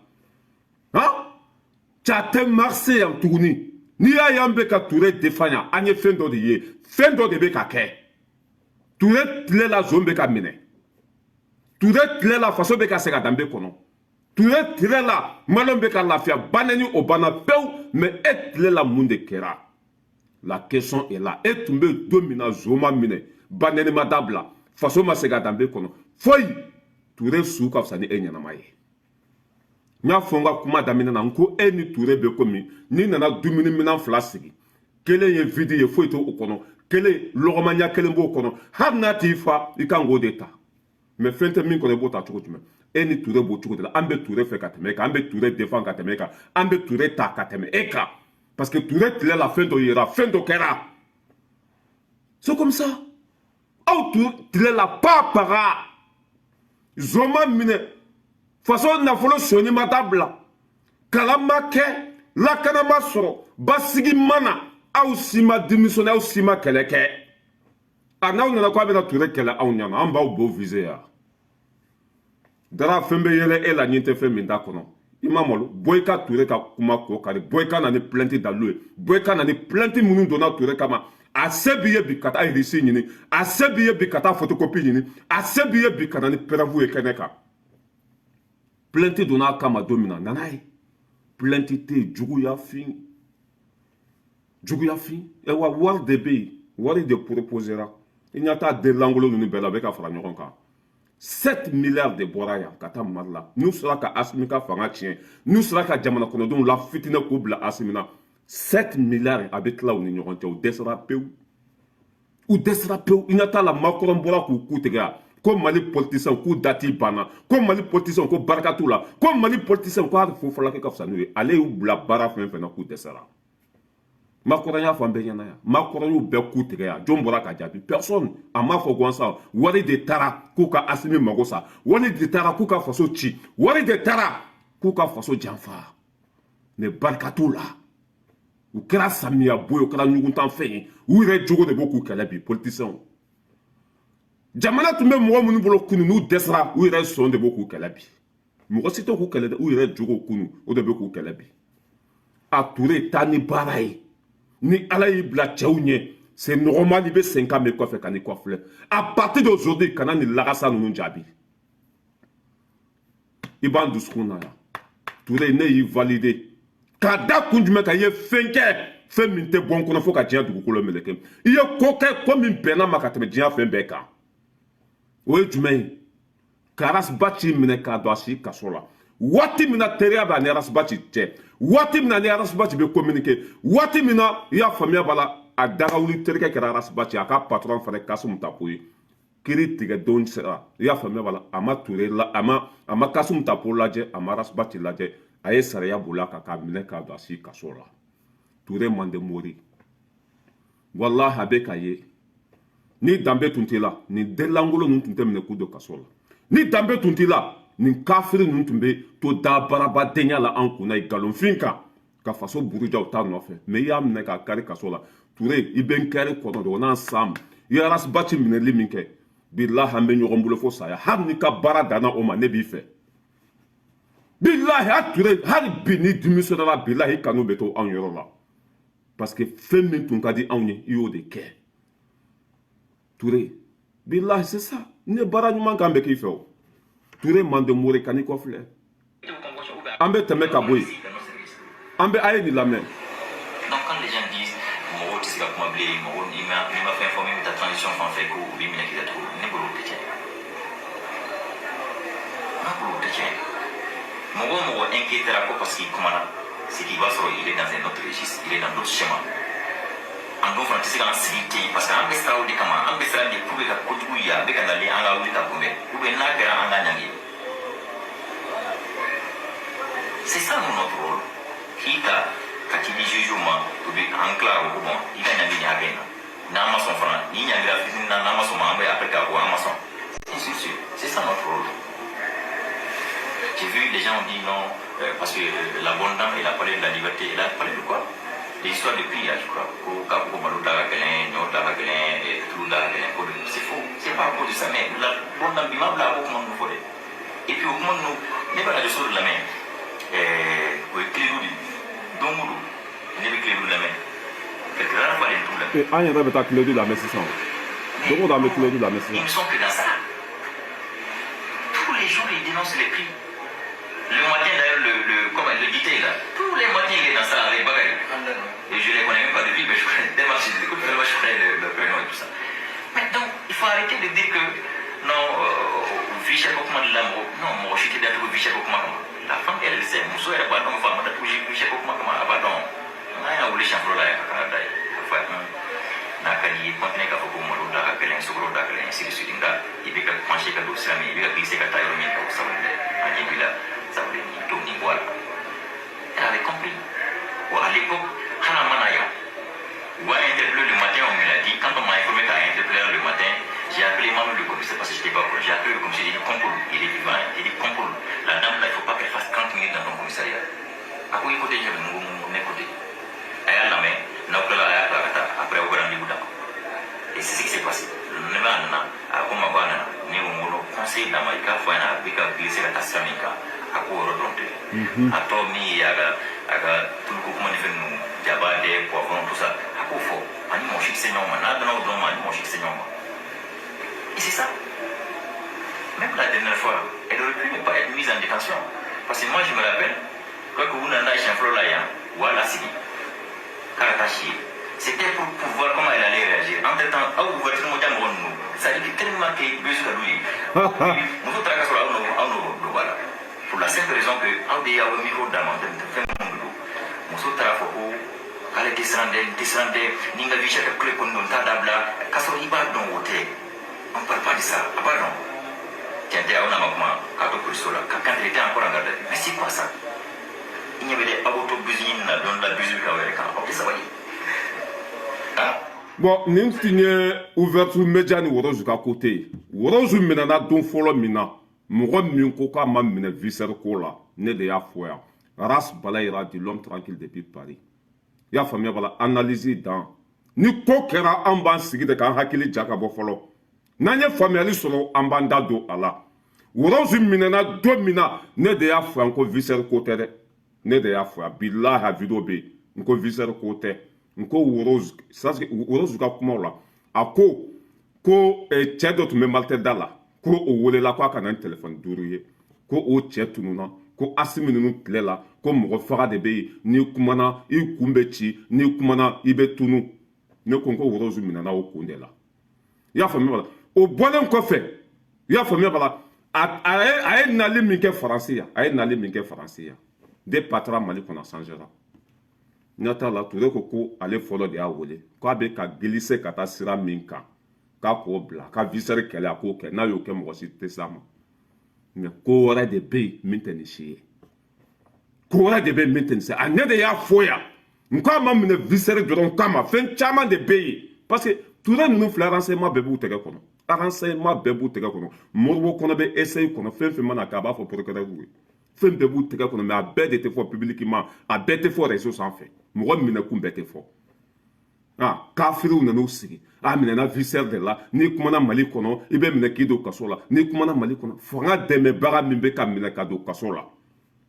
Han, ca tɛ marché yan tuguni. N'i y'a ye an bɛ ka Ture défend yan, an ye fɛn dɔ de ye, fɛn dɔ de bɛ ka kɛ. Ture tile la, zon bɛ ka minɛ. Ture tile la, faso bɛ ka segin a danbe kɔnɔ. Ture tile la, maliyɛnw bɛ ka lafiya. Banɛni o banna pewu. Mais e tile la, mun de kɛra? La question est là. E tun bɛ don min na, zon ma minɛ, banɛni ma dabila, faso ma segin a danbe kɔnɔ, foyi. Ture su ka fisa ni e ɲɛnama ye. N y'a fɔ n ka kuma daminɛ na, n ko e ni Ture bɛ komi n'i nana dumuni minɛn fila sigi, kelen ye vide ye, foyi t'o kɔnɔ, kelen lɔgɔma ɲɛ kelen b'o kɔnɔ. Hali n'a t'i fa, i kan k'o de ta, mais fɛn tɛ min kɔnɔ, i b'o ta cogo jumɛn? E ni Ture b'o cogo de la. An bɛ Ture fɛ ka tɛmɛ e kan, an bɛ Ture défend ka tɛmɛ e kan, an bɛ Ture ta ka tɛmɛ e kan, parce que Ture tile la, fɛn dɔ yera, fɛn dɔ kɛra. C'est comme ça. Aw tile la, pa paga zon ma minɛ, faso nafolo sonni ma dabila, kalan ma kɛ, lakana ma sɔrɔ, basigi ma na. Aw si ma démissionné, aw si ma kɛlɛ kɛ. A n'aw nana ko a bɛna Ture kɛlɛ anw ɲɛna, an b'aw beau viser yan. Dara fɛn bɛ yɛlɛ e la ɲin tɛ fɛn min t'a kɔnɔ. I ma malo, bɔ i ka Ture ka kuma ko kari, bɔ i ka na ni plainte dalilu ye, bɔ i ka na ni plainte minnu donna Ture kama. A se b'i ye bi ka taa reçu ɲini, a se b'i ye bi ka taa photocopie ɲini, a se b'i ye bi ka na ni preuve ye kɛnɛ kan. Plainte donna a kama don min na, nana ye plainte tɛ yen, juguya fin, juguya fin. Wa wari de bɛ yen, wari de proposera. I ɲɛ t'a den lankolon ninnu bɛɛ la, u bɛ ka fara ɲɔgɔn kan. 7 milliards de bɔra yan ka taa Mali la. N'u sera ka Asimi ka fanga tiɲɛ, n'u sera ka jamana kɔnɔdenw la fitinɛ k'u bila Asimi na, 7 milliards a bɛ tila u ni ɲɔgɔn cɛ. U dɛsɛra pewu, u dɛsɛra pewu. I ɲɛ t'a la, Macron bɔra k'u ku tigɛ yan ko Mali politicien k'u dati banna, ko Mali politicien ko barika t'u la, ko Mali politicien ko hali fofalakɛ ka fisa n'u ye. Ale y'u bila baara fɛn fɛn na k'u dɛsɛra. Macron y'a fɔ an bɛɛ ɲɛna yan, Macron y'u bɛɛ ku tigɛ yan. Jɔn bɔra ka jaabi? Personne. A m'a fɔ gansan. Wari de taara k'u ka Asimi mago sa, wari de taara k'u ka faso ci, wari de taara k'u ka faso janfa. Mais barika t'u la, u kɛra samiya bo ye, u kɛra ɲuguntanfɛn ye. U yɛrɛ jogo de b'o k'u kɛlɛ bi. Politiciens, jamana tun bɛ mɔgɔ minnu bolo kunu, n'u dɛsɛra, u yɛrɛ sɔn de b'o k'u kɛlɛ bi. Mɔgɔ si tɛ k'u kɛlɛ dɛ, u yɛrɛ jogo kunu, o de bɛ k'u kɛlɛ bi. A Ture, taa ni baara ye. Ni Ala y'i bila cɛw ɲɛ, c'est normal, i bɛ sen kan min kɔfɛ ka n'i kɔfilɛ. À partir d'aujourd'hui, kana nin lagasa ninnu jaabi. I b'an dusukun na yan. Ture, ne y'i valider k'a da kun jumɛn kan? I ye fɛn kɛ, fɛn min tɛ bɔ n kɔnɔ fo ka diɲɛ dugukolo meleke. I ye ko kɛ, ko min bɛnna ma ka tɛmɛ diɲɛ fɛn bɛɛ kan. O ye jumɛn ye? Ka Ras Bath minɛ k'a don a si kaso la. Waati min na teriya b'a ni Ras Bath cɛ, waati min na ni Ras Bath bɛ communiquer, waati min na i y'a faamuya b'a la, a dagawuli terikɛ kɛra Ras Bath, a ka patron fana Kassoum Tapo ye. Kiri tigɛ don sera, i y'a faamuya b'a la, a ma Ture la, a ma Kassoum Tapo lajɛ, a ma Ras Bath lajɛ, a ye sariya boli a kan k'a minɛ k'a don a si kaso la. Ture mande mori, walahi a bɛ ka ye. Ni danbe tun t'i la, nin denlankolon ninnu tun tɛ minɛ k'u don kaso la. Ni danbe tun t'i la, nin kafiri ninnu tun bɛ to dabarabadenya la an kunna nkalonfin kan ka faso buruja u t'a nɔfɛ. Mais i y'a minɛ k'a kari kaso la. Ture, i bɛ n kari kɔnɔ de o n'a sam. I ye Ras Bath minɛli min kɛ, bilahi an bɛ ɲɔgɔn bolo fo saya. Hali n'i ka baara danna o ma, ne b'i fɛ. Bilahi a Ture, hali bi ni démissionnera, bilahi kanu bɛ to anw yɔrɔ la, parce que fɛn min tun ka di anw ye, i y'o de kɛ. Ture, bilahi, c'est ça. Ni ye baara ɲuman kan bɛ k'i fɛ. O Ture mande mori, kan'i kɔ filɛ. An bɛ tɛmɛ ka bɔ yen, an bɛ a ye nin lamɛn. Donc quand les gens disent mɔgɔw tɛ se ka kuma bilen, mɔgɔw n'i ma fɛn fɔ min bɛ taa transition fan fɛ, ko u b'i minɛ k'i datugu, ne bolo o tɛ tiɲɛ. Ne bolo o tɛ tiɲɛ. Mɔgɔ o mɔgɔ inquiétera ko parce qu'il kumana, c'est qu'il b'a sɔrɔ il est dans un autre registre, il est dans d'autres schémas. An dun fana tɛ se k'an sigi ten, parce que an bɛ siran o de kama. An bɛ siran de pour que ka kojugu ye a bɛ ka nalen, an ka wuli ka kunbɛn, ou bien n'a kɛra, an ka ɲangi. C'est ça nous notre rôle. K'i ta ka t'i di juge ma, u bɛ an tila o ko bon, i ka ɲangi nin hakɛ in na. N'an ma sɔn fana, n'i ɲangira fitinin na, n'an ma sɔn ma, an bɛ après k'a fɔ an ma sɔn. C'est ça notre rôle. J'ai vu des gens ont dit non, parce que la bonne dame, elle a parlé de la liberté. Elle a parlé de quoi? Des histoires de prix, je crois. Ko k'a ko malo da ka gɛlɛn, ɲɔ da ka gɛlɛn, tulu da ka gɛlɛn, ko c'est faux. C'est pas à cause de ça, mais la bonne dame, bi ma bila a ko kuma ninnu fɔ dɛ. Et puis o kuma ninnu, ne bɛ radio so de lamɛn, o ye Kledu de ye. Don o don, ne bɛ Kledu lamɛn. Quelque rare fois, de t'u lamɛn. An yɛrɛ bɛ taa Kledu lamɛn sisan. Don o don an bɛ Kledu lamɛn sisan. Ils ne sont que dans ça. Tous les jours, ils dénoncent les prix. Le matin, d'ailleurs, comment, le Guité, là, tous les matins, il est dans ça avec Bakary. Et je ne les connais même pas depuis, mais je connais tellement, je les écoute tellement, je connais le prénom et tout ça. Mais donc, il faut arrêter de dire que, non, vie chère, comment de l'amour. Non, moi, je suis d'accord, vie chère, comment. La femme, elle sait, muso yɛrɛ b'a dɔn, fa ma datugu vie chère, comment, a b'a dɔn. N'a y'a wuli siɲɛ fɔlɔ la, a kana da ye. A fɔ n'a ka di i ye, continuer k'a fɔ ko malo da ka gɛlɛn, sukaro da ka gɛlɛn, ainsi de suite. Nka i bɛ ka pencher ka don sira min, i bɛ ka glisser ka taa yɔrɔ min, ka o sabali dɛ. An ɲɛ b'i la, sabali nin don nin bɔ a la. Elle avait compris. Bon, à l'époque, hali a ma na yan. U b'a interpellé le matin, on me l'a dit. Quand on m'a informé qu'a interpellé le matin, j'ai appelé Manu le commissaire parce que j'étais pas au. J'ai appelé le commissaire, j'ai dit contrôle. Il est vivant, j'ai dit contrôle. La dame là, il faut pas qu'elle fasse 30 minutes dans ton commissariat. A ko écoutez, j'ai écouté. A y'a lamɛn, n'aw tilala a y'a bila ka taa, après aw bɛ rendez-vous d'a ma. Et c'est ce qui s'est passé. Ne b'a nana, a ko n ma ko a nana. Ne ko n ko conseil Conseil d'a ma, i k'a fɔ a ɲɛna, a bɛ ka glisser ka taa sira min kan, a k'o yɔrɔ dɔrɔn to yen. A tɔ min ye a ka a ka tuluko kuma ni fɛn ninnu, jaba dɛ, poivron, tout ça, a k'o fɔ. Ani mɔgɔ si tɛ se ɲɔgɔn ma. N'a dɔnna o dɔrɔn ma, ani mɔgɔ si tɛ se ɲɔgɔn ma. Et c'est ça. Même la dernière fois, elle aurait pu ne pas être mise en détention, parce que moi, je me rappelle quand que u nana siɲɛ fɔlɔ la yan, u y'a lasigi k'a ka taa si yen. C'était pour pouvoir comment elle allait réagir. Entre temps, aw ouverture mɔgɔ mɔgɔ ninnu, c'est à dire que tellement que buzz ka d'u ye, muso taara ka sɔrɔ aw n'o don ba la, pour la simple raison que aw de y'aw micro d'a ma, fɛn mun de don. Muso taara fɔ ko k'ale tɛ siran dɛ, n tɛ siran dɛ, ni n ka vie chère ka kule kɔni don, n t'a dabila, k'a sɔrɔ i b'a dɔn o tɛ. On parle pas de ça. A b'a dɔn tiɲɛ tɛ. Aw n'a ma kuma k'a to poliso la quand il était encore en garde. Mais c'est quoi ça? I ɲɛ bɛ dɛ, aw b'o to buzz ɲini na, don la buzz bɛ k'aw yɛrɛ kan, aw tɛ sabali. Bon, nin tun ye Ouverture Média ni Worozu ka côté ye. Worozu minɛna don fɔlɔ min na, mɔgɔ min ko k'a ma minɛ viseur ko la, ne de y'a fɔ yan. Ras Balayira dit l'homme tranquille depuis Paris. I y'a faamuya bala, analyse dan ni ko kɛra, an b'an sigi de k'an hakili ja ka bɔ fɔlɔ. N'an ye faamuyali sɔrɔ, an b'an da don a la. Worozu minɛna don min na, ne de y'a fɔ yan ko viseur ko tɛ dɛ. Ne de y'a fɔ yan, bilahi, a vidéo bɛ yen. N ko viseur ko tɛ. N ko Worozu, Worozu ka kumaw la, a ko ko cɛ dɔ tun bɛ Malitɛ da la, ko o welela ko a ka na ni telefɔni 5 ye, ko o cɛ tununna, ko Asimi ninnu tile la, ko mɔgɔ faga de bɛ yen, n'i kumana i kun bɛ ci, n'i kumana i bɛ tunu. Ne ko n ko Worozu minɛna o kun de la. I y'a faamuya bala? O bɔlen kɔfɛ, i y'a faamuya bala, a ye nali min kɛ Faransi yan, a ye nali min kɛ Faransi yan, depuis a taara Mali kɔnɔ, a changera. Ɲɛ t'a la. Ture ko ko ale fɔlɔ de y'a wele k'a bɛ ka glisser ka taa sira min kan, k'a k'o bila ka viseur kɛlɛ, a k'o kɛ. N'a y'o kɛ, mɔgɔ si tɛ s'a ma. Mais ko wɛrɛ de bɛ yen min tɛ nin si ye. Ko wɛrɛ de bɛ yen min tɛ nin si ye. A ne de y'a fɔ yan n k'a ma minɛ viseur dɔrɔn kama, fɛn caman de bɛ yen, parce que Ture ninnu filɛ, renseignement bɛɛ b'u tɛgɛ kɔnɔ, renseignement bɛɛ b'u tɛgɛ kɔnɔ. Moribo kɔnɔ bɛ essaye kɔnɔ, fɛn fɛn mana kɛ, a b'a fɔ procureur ye. Fɛn bɛɛ b'u tɛgɛ kɔnɔ, mais a bɛɛ de tɛ fɔ publiquement, a bɛɛ tɛ fɔ réseau sanfɛ, mɔgɔ minɛkun bɛɛ tɛ fɔ. Ah, kafiriw nan'u sigi, a minɛna viseur de la. N'i kumana Mali kɔnɔ, i bɛ minɛ k'i don kaso la. N'i kumana Mali kɔnɔ, fanga dɛmɛbaga min bɛ ka minɛ ka don kaso la,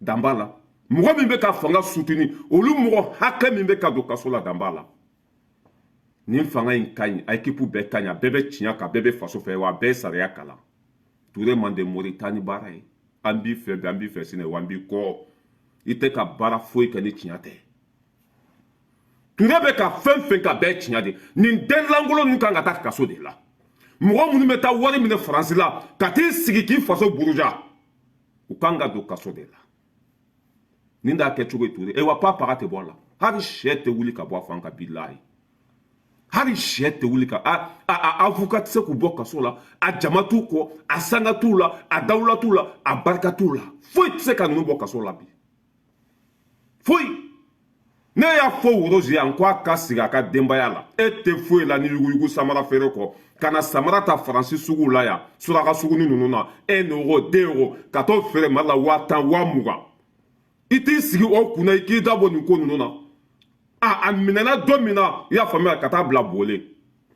dan b'a la. Mɔgɔ min bɛ ka fanga soutenir, olu mɔgɔ hakɛ min bɛ ka don kaso la, dan b'a la. Nin fanga in ka ɲi, a équipe bɛɛ ka ɲi, a bɛɛ bɛ tiɲɛ kan, a bɛɛ bɛ faso fɛ, wa a bɛɛ ye sariya kalan. Ture Mande Mori, taa ni baara ye. An b'i fɛ bi, an b'i fɛ sini, wa an b'i kɔ. I tɛ ka baara foyi kɛ ni tiɲɛ tɛ. Ture bɛ ka fɛn fɛn ka bɛɛ tiɲɛ de. Nin den lankolon ninnu kan ka taa kaso de la. Mɔgɔ minnu bɛ taa wari minɛ Faransi la ka t'i sigi k'i faso buruja, u kan ka don kaso de la. Nin d'a kɛcogo ye Ture. E wa pa paga tɛ bɔ a la, hali sɛ tɛ wuli ka bɔ a fan kan. Bilahi, hali sɛ tɛ wuli ka a avocat tɛ se k'u bɔ kaso la. A jama t'u kɔ, a sanga t'u la, a dawula t'u la, a barika t'u la. Foyi tɛ se ka ninnu bɔ kaso la bi, foyi. Ne y'a fɔ Worozi yan ko a ka sigi a ka denbaya la. E tɛ foyi la ni yuguyugu samara feere kɔ, ka na samara ta Faransi sugu la yan, suraka suguni ninnu na, 1 euro, 2 euro, ka t'o feere Mali la 10 000, 20 000. I t'i sigi o kunna, i k'i da bɔ nin ko ninnu na. A minɛna don min na, i y'a faamuya, ka taa bila bole,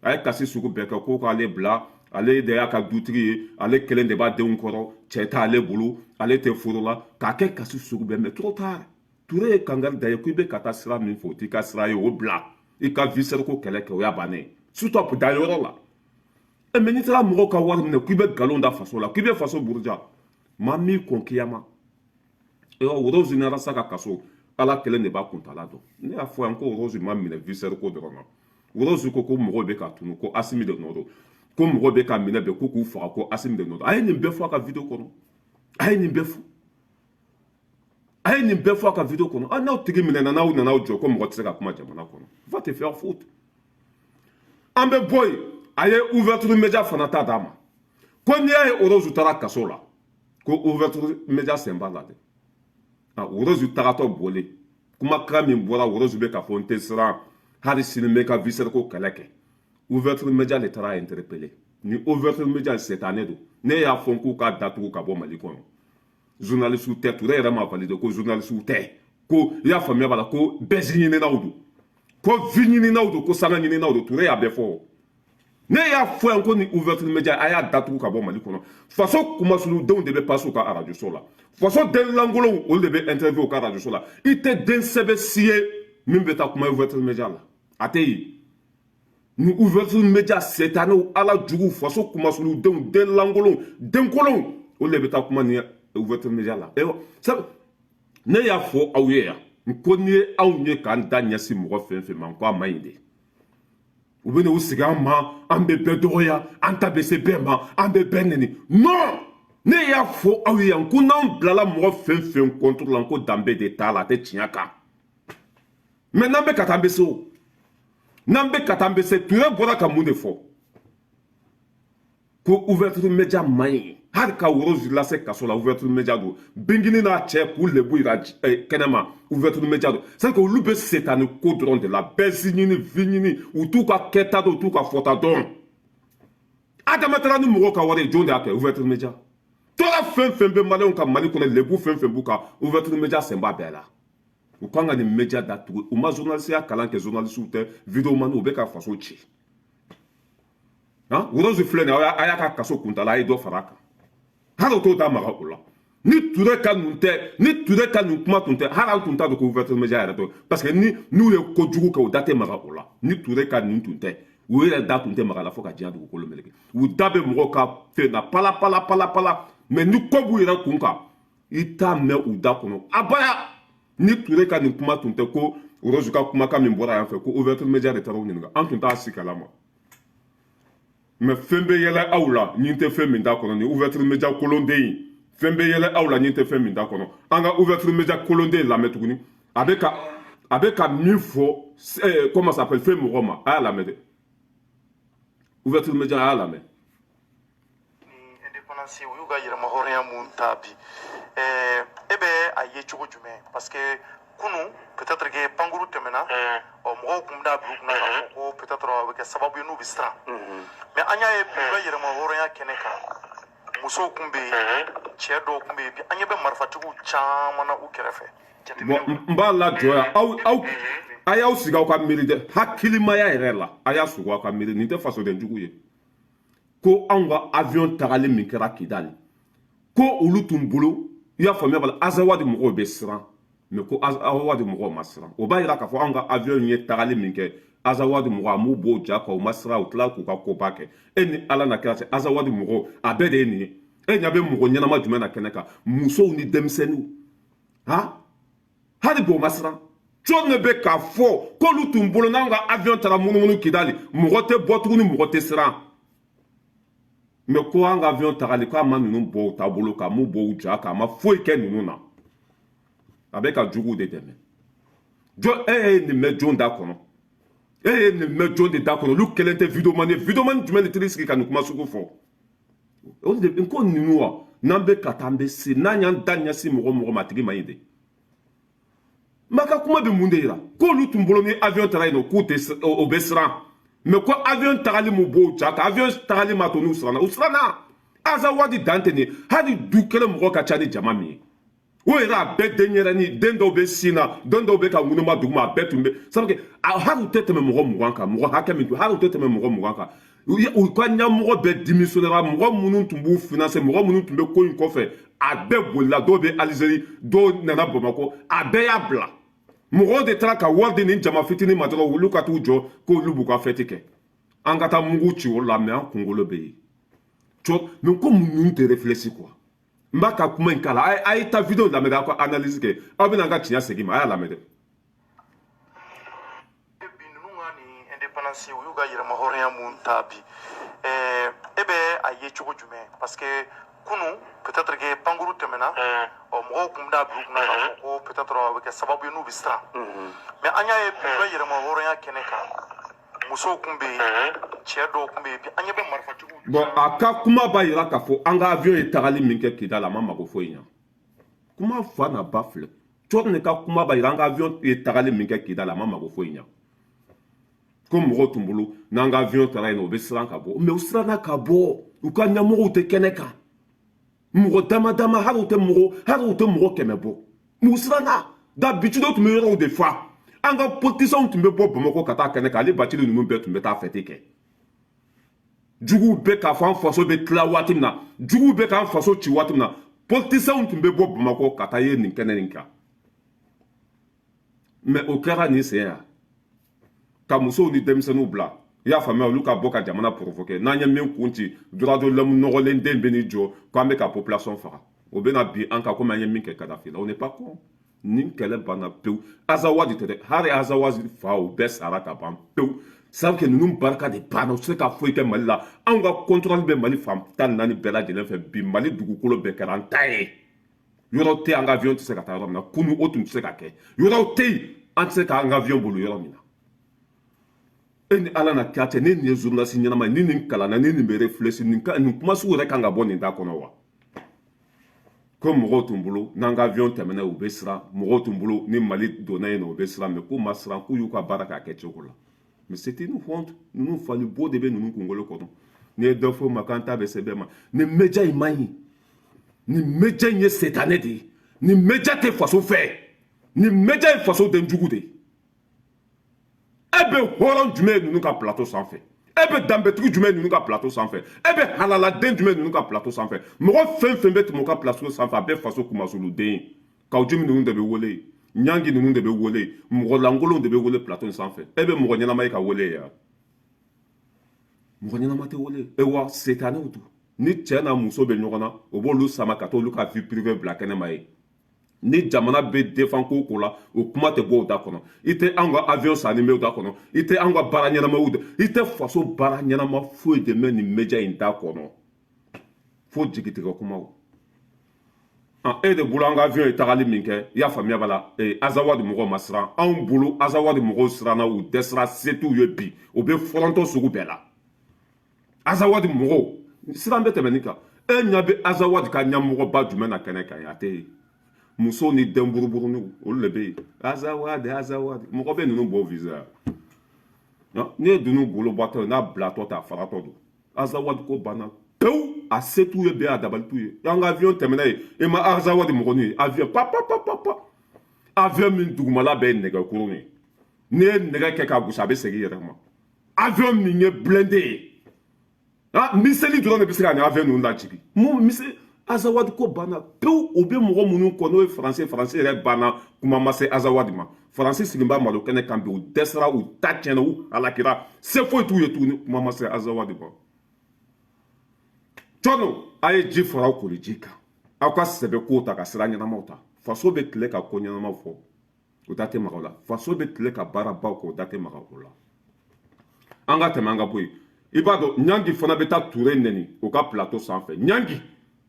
a ye kasi sugu bɛɛ kɛ ko k'ale bila. Ale de y'a ka dutigi ye, ale kelen de b'a denw kɔrɔ, cɛ t'ale bolo, ale tɛ furu la, k'a kɛ kasi sugu bɛɛ. Mais trop tard. Ture ye kangari da ye ko i bɛ ka taa sira min fɛ, o t'i ka sira ye, o bila. I ka viseur ko kɛlɛ kɛ, o y'a bannen ye. Stop da yɔrɔ la. E mais n'i taara mɔgɔw ka wari minɛ k'i bɛ nkalon da faso la, k'i bɛ faso buruja, maa m'i kɔn kiyama. Worozu ni Arasa ka kaso, Ala kelen de b'a kuntala dɔn. Ne y'a fɔ yan ko Worozu ma minɛ viseur ko dɔrɔn na. Worozu ko ko mɔgɔw bɛ ka tunu, ko Asimi de nɔ don, ko mɔgɔw bɛ ka minɛ bɛn ko k'u faga, ko Asimi de nɔ don. A ye nin bɛɛ fɔ a ka vidéo kɔnɔ, a ye nin bɛɛ fɔ, a ye nin bɛɛ fɔ a ka vidéo kɔnɔ. A n'aw tigi minɛna, n'aw nana aw jɔ ko mɔgɔ tɛ se ka kuma jamana kɔnɔ, va te faire foutre. An bɛ bɔ yen. A ye Ouverture Média fana ta d'a ma, ko n'i y'a ye Worozu taara kaso la, ko Ouverture Média sen b'a la dɛ. A Worozu tagatɔ boli, kumakan min bɔra, Worozu bɛ k'a fɔ n tɛ siran hali sini, n bɛ ka viseur ko kɛlɛ kɛ. Ouverture Média de taara interpeller. Ni Ouverture Média setanɛ don, ne y'a fɔ k'u k'a datugu ka bɔ Mali kɔnɔ. Journaliste tɛ, Ture yɛrɛ ma validé ko journaliste tɛ, ko i y'a faamuya b'a la, ko buzz ɲininaw don, ko vues ɲininaw don, ko sanga ɲininaw don. Ture y'a bɛɛ fɔ. Ne y'a fɔ yan ko ni Ouverture Média, a y'a datugu ka bɔ Mali kɔnɔ. Faso kumasuludenw de bɛ passer u ka arajoso la, faso den lankolonw, olu de bɛ interview u ka arajoso la. I tɛ den sɛbɛ si ye min bɛ taa kuma Ouverture Média la, a tɛ yen. Ni Ouverture Média, setanɛw, ala jugu, faso kumasuludenw, den lankolonw, denkolonw, olu de bɛ taa kuma ni Ouverture Média la. Sabu ne y'a fɔ aw ye yan n ko n'i ye anw ye k'an da ɲɛsin mɔgɔ fɛn fɛn ma, n ko a man ɲi de. U bɛ n'u sigi an ma, an bɛ bɛɛ dɔgɔya, an ta bɛ se bɛɛ ma, an bɛ bɛɛ nɛni. Non, ne y'a fɔ aw ye yan ko n'an bilala mɔgɔ fɛn fɛn contre la, n ko danbe de t'a la, a tɛ tiɲɛ kan. Mais n'an bɛ ka taa, an bɛ se o, n'an bɛ ka taa, an bɛ se. Ture bɔra ka mun de fɔ? Ko Ouverture Média man ɲi, hali ka Rose lase kaso la, Ouverture Média don. Bingini n'a cɛ k'u lebu yira kɛnɛma, Ouverture Média don. C'est que olu bɛ setani ko dɔrɔn de la, buzz ɲini, vie ɲini, u t'u ka kɛta dɔn, u t'u ka fɔta dɔn. Adama taara ni mɔgɔw ka wari ye, jɔn de y'a kɛ? Ouverture Média. Tɔɔrɔ fɛn fɛn bɛ maliyɛnw ka Mali kɔnɔ, lebu fɛn fɛn b'u kan, Ouverture Média sen b'a bɛɛ la. U kan ka nin média datugu. U ma journaliste kalan kɛ, journaliste tɛ, vidéoman, u bɛ ka faso ci. Han, Rose filɛ nin ye, a y'a ka kaso kuntala, a ye dɔ fara a kan, hali o t'o da maga o la. Ni Ture ka nin tɛ, ni Ture ka nin kuma tun tɛ, hali an tun t'a dɔn ko Ouverture Média yɛrɛ tɛ, parce que ni n'u ye kojugu kɛ, u da tɛ maga o la. Ni Ture ka nin tun tɛ, u yɛrɛ da tun tɛ maga la fo ka diɲɛ dugukolo meleke. U da bɛ mɔgɔw ka fɛn na pala pala pala pala, mais ni ko b'u yɛrɛ kun kan, i t'a mɛn u da kɔnɔ abaya. Ni Ture ka nin kuma tun tɛ, ko Rose ka kumakan min bɔra yan fɛ, ko Ouverture Média de taara u ɲininka, an tun t'a si kalama. Mais fɛn bɛ yɛlɛ aw la nin tɛ fɛn min t'a kɔnɔ. Ni Ouverture Média kolonden in, fɛn bɛ yɛlɛ aw la nin tɛ fɛn min t'a kɔnɔ. An ka Ouverture Média kolonden lamɛn tuguni, a bɛ ka min fɔ, comment ça s'appelle, fɛn mɔgɔ ma, a y'a lamɛn dɛ. Ouverture Média, a y'a lamɛn. Indépendance, u y'u ka yɛrɛma hɔrɔnya mun ta bi, e bɛ a ye cogo jumɛn? Parce que kunu, peut-être que pankuru tɛmɛna, ɔ mɔgɔw kun bɛna bila u kunna k'a fɔ ko peut-être a bɛ kɛ sababu ye n'u bɛ siran. Mais an y'a ye bi, u ka yɛrɛma hɔrɔnya kɛnɛ kan, musow kun bɛ yen, cɛ dɔw kun bɛ yen. Bi an ɲɛ bɛ marifatigiw caman na u kɛrɛfɛ. Bon, n b'a lajɔ yan. Aw a y'aw sigi, aw ka miiri dɛ, hakilimaya yɛrɛ la, a y'a sugo, aw ka miiri. Nin tɛ fasoden jugu ye ko anw ka avion tagali min kɛra Kidali, ko olu tun bolo, i y'a faamuya b'a la, Azawadi mɔgɔw bɛ siran, mais ko Azawadi mɔgɔw ma siran. O b'a yira k'a fɔ anw ka avion ye tagali min kɛ, Azawadi mɔgɔw, a m'u b'o ja kan, u ma siran, u tila k'u ka koba kɛ. E ni Ala na kira cɛ, Azawadi mɔgɔw, a bɛɛ de ye nin ye. E ɲɛ bɛ mɔgɔ ɲɛnama jumɛn na kɛnɛ kan? Musow ni denmisɛnninw, han, hali bi o ma siran. Jɔn de bɛ k'a fɔ k'olu tun bolo n'anw ka avion taara munumunu Kidali, mɔgɔ tɛ bɔ tuguni, mɔgɔ tɛ siran? Mais ko an ka avion tagali, k'a ma ninnu bɔ u taabolo kan, a m'u bɔ u ja kan, a ma foyi kɛ ninnu na, a bɛ ka juguw de dɛmɛ. Jɔn e ye nin mɛn jɔn da kɔnɔ? E ye nin mɛn jɔn de da kɔnɔ? Olu kelen tɛ vidéoman ye. Vidéoman jumɛn de t'i sigi ka nin kuma sugu fɔ? O de n ko ninnu wa, n'an bɛ ka taa, an bɛ se, n'an y'an da ɲɛsin mɔgɔ mɔgɔ ma, a tigi man ɲi de. Ma ka kuma bɛ mun de yira? K'olu tun bolo ni avion taara yen nɔ, k'u tɛ, o bɛ siran, mais ko avion tagali mun b'o ja kan, avion tagali ma to n'u siranna, u siranna. Azawadi dan tɛ nin ye, hali du kelen mɔgɔ ka ca ni jama min ye, o yɛrɛ a bɛɛ denyɛrɛnin, den dɔw bɛ sin na, den dɔw bɛ ka ŋunuma duguma, a bɛɛ tun bɛ sabu hali u tɛ tɛmɛ mɔgɔ 20 kan, mɔgɔ hakɛ min tun, hali u tɛ tɛmɛ mɔgɔ 20 kan. U ka ɲɛmɔgɔ bɛɛ démissionnera, mɔgɔ minnu tun b'u financer, mɔgɔ minnu tun bɛ ko in kɔfɛ, a bɛɛ bolila, dɔw bɛ Alizeri, dɔw nana Bamakɔ, a bɛɛ y'a bila. Mɔgɔw de taara ka wari di nin jama fitinin ma dɔrɔn, olu ka t'u jɔ k'olu b'u ka fɛti kɛ. An ka taa mugu ci o la, mais an kunkolo bɛ yen cɔ. Mais ko ninnu tɛ réfléchi quoi. N b'a ka kuma in k'a la, a ye taa vidéo lamɛn dɛ, aw ka analyse kɛ, aw bɛna an ka tiɲɛ segin ma, a y'a lamɛn dɛ. Bi ninnu ka nin indépendance, u y'u ka yɛrɛma hɔrɔnya mun ta bi, e bɛ a ye cogo jumɛn? Parce que kunu, peut-être que pankuru tɛmɛna, ɔ mɔgɔw kun bɛna bila u kunna k'a fɔ ko peut-être a bɛ kɛ sababu ye n'u bɛ siran. Mais an y'a ye bi, u ka yɛrɛma hɔrɔnya kɛnɛ kan, musow kun bɛ yen, cɛ dɔw kun bɛ yen. Bi an ɲɛ bɛ marifatigiw. Bon, a ka kuma b'a yira k'a fɔ an ka avion ye tagali min kɛ Kidali, a ma mago foyi ɲa. Kuma fa n'a ba filɛ, cɔri ne ka kuma b'a yira an ka avion ye tagali min kɛ Kidali, a ma mago foyi ɲa. Ko mɔgɔw tun bolo n'an ka avion taara yen nɔ, u bɛ siran ka bɔ, mais u siranna ka bɔ, u ka ɲɛmɔgɔw tɛ kɛnɛ kan, mɔgɔ dama dama, hali u tɛ mɔgɔ 100 bɔ, mais u siranna. D'habitude, tun bɛ yɔrɔw de fa, an ka politiciens tun bɛ bɔ Bamakɔ ka taa kɛnɛ kan, ale Bacili ninnu bɛɛ tun bɛ taa fête kɛ. Juguw bɛ k'a fɔ an faso bɛ tila waati min na, juguw bɛ k'an faso ci waati min na, politiciens tun bɛ bɔ Bamakɔ ka taa ye nin kɛnɛ nin kan. Mais o kɛra nin sen yan ka musow ni denmisɛnninw bila, i y'a faamuya, olu ka bɔ ka jamana provoquer. N'an ye min kun ci, droit de l'homme nɔgɔlen den bɛ n'i jɔ k'an bɛ ka population faga, o bɛna bin an kan komi an ye min kɛ Kadafi la. On n'est pas con. Nin kɛlɛ banna pewu. Azawadi tɛ dɛ, hali Azawadi fa, o bɛɛ sara ka ban pewu. C'est que ninnu barika de banna, u tɛ se ka foyi kɛ Mali la. Anw ka contrôle bɛ Mali fan 14 bɛɛ lajɛlen fɛ bi. Mali dugukolo bɛɛ kɛra an ta ye. Yɔrɔ tɛ an ka avion tɛ se ka taa yɔrɔ min na. Kunu o tun tɛ se ka kɛ. Yɔrɔ tɛ yen an tɛ se k'an ka avion boli yɔrɔ min na. E ni Ala na kɛ cɛ, ni nin ye journaliste ɲɛnama ye, ni nin kalanna, ni nin bɛ réfléchir, nin ka nin kuma sugu yɛrɛ kan ka bɔ nin da kɔnɔ wa? Ko mɔgɔw tun bolo n'an ka avion tɛmɛna, u bɛ siran. Mɔgɔw tun bolo ni Mali donna yen nɔ, u bɛ siran. Mais k'u ma siran, k'u y'u ka baara k'a kɛ cogo la. Mais c'est une honte. Ninnu fali bo de bɛ ninnu kunkolo kɔnɔ. N'i ye dɔ fɔ ma k'an ta bɛ se bɛɛ ma, nin média in man ɲi. Nin média in ye setanɛ de ye. Nin média tɛ faso fɛ. Nin média ye faso den jugu de ye. E bɛ hɔrɔn jumɛn ye ninnu ka plateau sanfɛ? E bɛ danbetigi jumɛn ye ninnu ka plateau sanfɛ? E bɛ halaladen jumɛn ye ninnu ka plateau sanfɛ? Mɔgɔ fɛn fɛn bɛ tɛmɛ u ka plateau sanfɛ, a bɛɛ faso kumasoluden ye. Kawujimi ninnu de bɛ wele, Ɲangi ninnu de bɛ wele, mɔgɔ lankolonw de bɛ wele plateau in sanfɛ. E bɛ mɔgɔ ɲɛnama ye ka wele yan? Mɔgɔ ɲɛnama tɛ wele. E wa setanɛw don. Ni cɛ n'a muso bɛ ɲɔgɔn na, o b'olu sama ka t'olu ka vie privée bila kɛnɛma ye. Ni jamana bɛ défend ko o ko la, o kuma tɛ bɔ o da kɔnɔ. I tɛ anw ka avion sanni bɛ o da kɔnɔ, i tɛ anw ka baara ɲɛnamaw da, i tɛ faso baara ɲɛnama foyi de mɛn nin média in da kɔnɔ, fo jigitigɛ kumaw. E de bolo an ka avion ye tagali min kɛ, i y'a faamuya b'a la, Azawadi mɔgɔw ma siran. Anw bolo Azawadi mɔgɔw siranna, u dɛsɛra, se t'u ye bi, u bɛ fɔrɔntɔ sugu bɛɛ la. Azawadi mɔgɔw siran bɛ tɛmɛ nin kan. E ɲɛ bɛ Azawadi ka ɲɛmɔgɔba jumɛn na kɛnɛ kan yen? A tɛ yen. Musow ni den buruburuninw, olu de bɛ yen. Azawadi, Azawadi mɔgɔ bɛ ninnu bɔ visa. N'i ye ninnu golo bɔtɔ ye, n'a bilatɔ tɛ, a faratɔ don. Azawadi ko banna pewu, a se t'u ye bi, a dabali t'u ye. An ka avion tɛmɛna yen, i ma Azawadi mɔgɔnin ye avion pa pa pa pa pa, avion min dugumala bɛɛ ye nɛgɛkurun ye, n'i ye nɛgɛ kɛ k'a gosi, a bɛ segin i yɛrɛ ma. Avion min ye blindé ye, ah, missile dɔrɔn de bɛ se ka nin avion ninnu lajigin. Mun missile? Azawadi ko banna pewu. O bɛ mɔgɔ minnu kɔ, n'o ye Faransi, Faransi yɛrɛ banna, kuma ma se Azawadi ma. Faransi sigilen malo kɛnɛ kan bi, u dɛsɛra, u ta tiɲɛna, u halakira, se foyi t'u ye tuguni, kuma ma se Azawadi ma. Cɔno a ye ji fara aw koli ji kan, aw ka sɛbɛ kow ta ka sira ɲɛnamaw ta. Faso bɛ tile ka ko ɲɛnamaw fɔ, o da tɛ maga o la. Faso bɛ tile ka baarabaw kɛ, o da tɛ maga o la. An ka tɛmɛ, an ka bɔ yen. I b'a dɔn, Ɲangi fana bɛ taa Ture nɛni o ka plateau sanfɛ. Ɲangi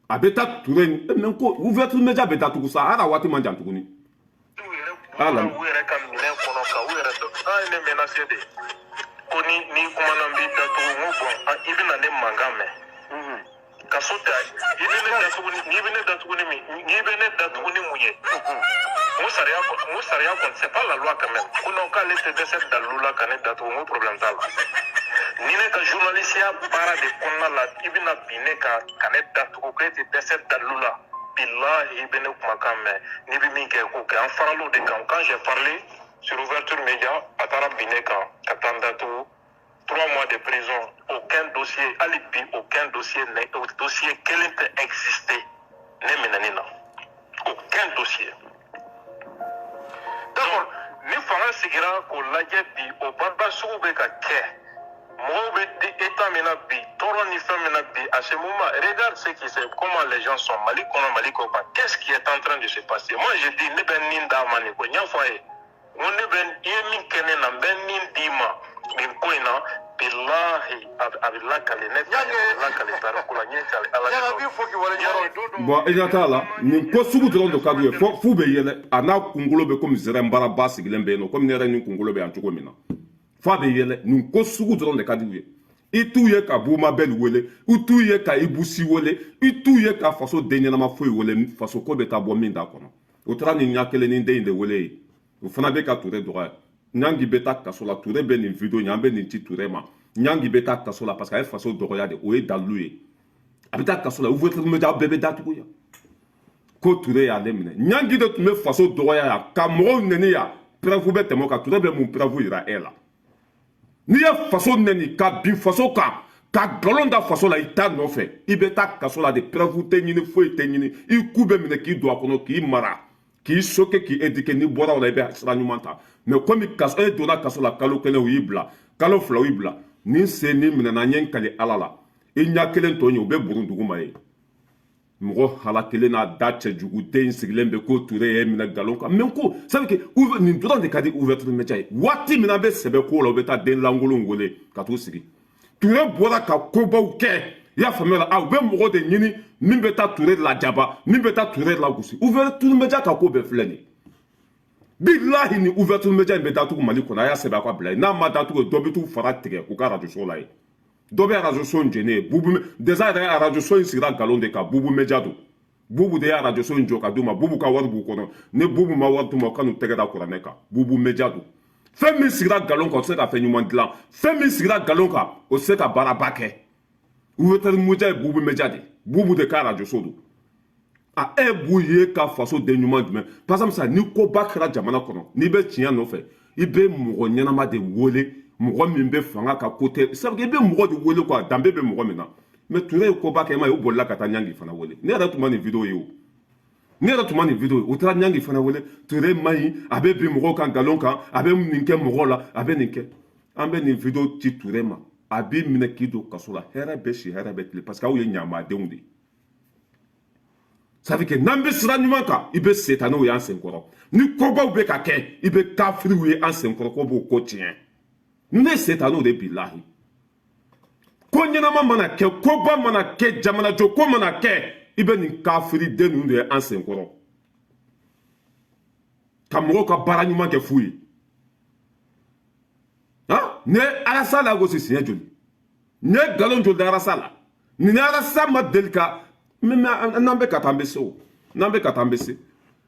a bɛ taa Ture mɛ ko ouverture média bɛ datugu sa, hali a waati man jan tuguni. Ala u yɛrɛ ka minɛn kɔnɔ ka u yɛrɛ n'a ye ne menacé de ko ni ni kumana n b'i datugu. N ko bon, i bɛna ne mankan mɛn kaso tɛ. I bɛ ne datugu ni n'i bɛ ne datugu ni min, n'i bɛ ne datugu ni mun ye? N ko sariya kɔni, c'est pas la loi quand même. Ko non, k'ale tɛ dɛsɛ dalilu la ka ne datugu. N ko problème t'a la. Ni ne ka journalisiya baara de kɔnɔna la, i bɛna bin ne kan ka ne datugu ko e tɛ dɛsɛ dalilu la, bilahi i bɛ ne kumakan mɛn. N'i bɛ min kɛ, k'o kɛ. An faral'o de kan. Quand j'ai parlé sur ouverture média, a taara bin ne kan ka taa n datugu 3 mois de prison, aucun dossier. Hali bi aucun dossier ne, dossier kelen tɛ exister ne minɛni na, aucun dossier. D'accord. Ni fanga sigira k'o lajɛ bi, o baara sugu bɛ ka kɛ, mɔgɔw bɛ di état min na bi, tɔɔrɔ ni fɛn min na bi, à ce moment, regarde ce qui c'est, comment les gens sont Mali kɔnɔ, Mali kɔ kan. Qu'est-ce qui est en train de se passer? Moi je dis, ne bɛ nin d'a ma nin ko n y'a fɔ a ye, n ko ne bɛ i ye min kɛ ne na, n bɛ nin d'i ma nin ko in na, bilahi a bɛ lakale ne fɛ, a bɛ lakale tariku la, n ye kale Ala. Bon, i ɲɛ t'a la, nin ko sugu dɔrɔn de ka d'u ye fo f'u bɛ yɛlɛ. A n'a kunkolo bɛ komi zɛrɛnbaraba sigilen bɛ yen nɔ, komi ne yɛrɛ ni kunkolo bɛ yan cogo min na, f'a bɛ yɛlɛ. Nin ko sugu dɔrɔn de ka d'u ye. I t'u ye ka Buma Bɛli wele, i t'u ye ka Ibusi wele, i t'u ye ka faso den ɲɛnama foyi wele. Faso ko bɛ taa bɔ min da kɔnɔ, o taara nin ɲɛ kelen ni den in de wele ye. O fana bɛ ka Ture dɔgɔya. Ɲangi bɛ taa kaso la. Ture bɛ nin vidéo in, an bɛ nin ci Ture ma. Ɲangi bɛ taa kaso la parce que a ye faso dɔgɔya de, o ye dalilu ye, a bɛ taa kaso la. Ouverture média bɛɛ bɛ datugu yan ko Ture y'ale minɛ. Ɲangi de tun bɛ faso dɔgɔya yan ka mɔgɔw nɛni yan. Preuve bɛ tɛmɛ o kan. Ture bɛ mun preuve yira e la? N'i ye faso nɛni ka bin faso kan, Ka nkalon da faso la, i t'a nɔfɛ, i bɛ taa kaso la de. Preuve tɛ ɲini, foyi tɛ ɲini, i ku bɛ minɛ k'i don a kɔnɔ, k'i mara, k'i soke, k'i éduquer. N'i bɔra o la, i bɛ sira ɲuman ta. Mais komi kaso, e donna kaso la kalo 1, u y'i bila, kalo 2, u y'i bila. Ni sen ni minɛna, n ye n kali Ala la, i ɲɛ kelen tɔ ɲɛ, u bɛ burun dugu ma ye. Mɔgɔ hala kelen n'a da cɛjuguden sigilen bɛ ko Ture ye minɛ nkalon kan. Mais ko sabu que nin dɔrɔn de ka di ouverture média ye. Waati min an bɛ sɛbɛ ko la, u bɛ taa den lankolon wele ka t'u sigi. Ture bɔra ka kobaw kɛ, i y'a faamuya la, u bɛ mɔgɔ de ɲini min bɛ taa Ture lajaba, min bɛ taa Ture lagosi. Ouverture média ka ko bɛɛ filɛ nin ye. Bilahi, ni ouverture média in bɛ datugu Mali kɔnɔ, a y'a sɛbɛn a ka bila yen. N'a ma datugu, dɔ bɛ t'u fara tigɛ u ka radio so la yen. Dɔ bɛ radio so in jɛnen ye. Bubu déjà yɛrɛ, radio so in sigira nkalon de kan. Bubu média don, Bubu de ye radio so in jɔ ka d'u ma. Bubu ka wari b'u kɔnɔ. Ni Bubu ma wari d'u ma, u ka n'u tɛgɛ da kuranɛ kan. Bubu média don. Fɛn min sigira nkalon kan, o tɛ se ka fɛn ɲuman dilan. Fɛn min sigira nkalon kan, o tɛ se ka baaraba kɛ. Ouverture média ye Bubu média de, Bubu de ka radio so don. A e b'u ye ka faso den ɲuman jumɛn? Par exemple sisan, ni koba kɛra jamana kɔnɔ, n'i bɛ tiɲɛ nɔfɛ, i bɛ mɔgɔ ɲɛnama de wele, mɔgɔ min bɛ fanga ka ko tɛ. Sabu i bɛ mɔgɔ de wele quoi, danbe bɛ mɔgɔ min na. Mais Ture ye koba kɛ, i ma ye, u bolila ka taa Ɲangi fana wele. Ne yɛrɛ tun ma nin vidéo ye o, ne yɛrɛ tun ma nin vidéo ye. U taara Ɲangi fana wele. Ture man ɲi, a bɛ bin mɔgɔw kan nkalon kan, a bɛ nin kɛ mɔgɔw la, a bɛ nin kɛ. An bɛ nin vidéo ci Ture ma, a b'i minɛ k'i don kaso la. Hɛrɛ bɛ si, hɛrɛ bɛ tile, parce que aw ye ɲamadenw de ye. Ça veut que n'an bɛ sira ɲuman kan, i bɛ setanɛw y'an senkɔrɔ. Ni kobaw bɛ ka kɛ, i bɛ kafiriw ye an senkɔrɔ ko b'o ko tiɲɛ. Ne ye setanɛw de. Bilahi, ko ɲɛnama mana kɛ, koba mana kɛ, jamanajɔ ko mana kɛ, i bɛ nin kafiriden ninnu de ye an senkɔrɔ ka mɔgɔw ka baara ɲuman kɛ fu ye. Han, ne Arasa lagosi siɲɛ joli? Ne ye nkalon joli da Arasa la? Nin Arasa ma deli ka. N'an bɛ ka taa, an bɛ se o. N'an bɛ ka taa, an bɛ se.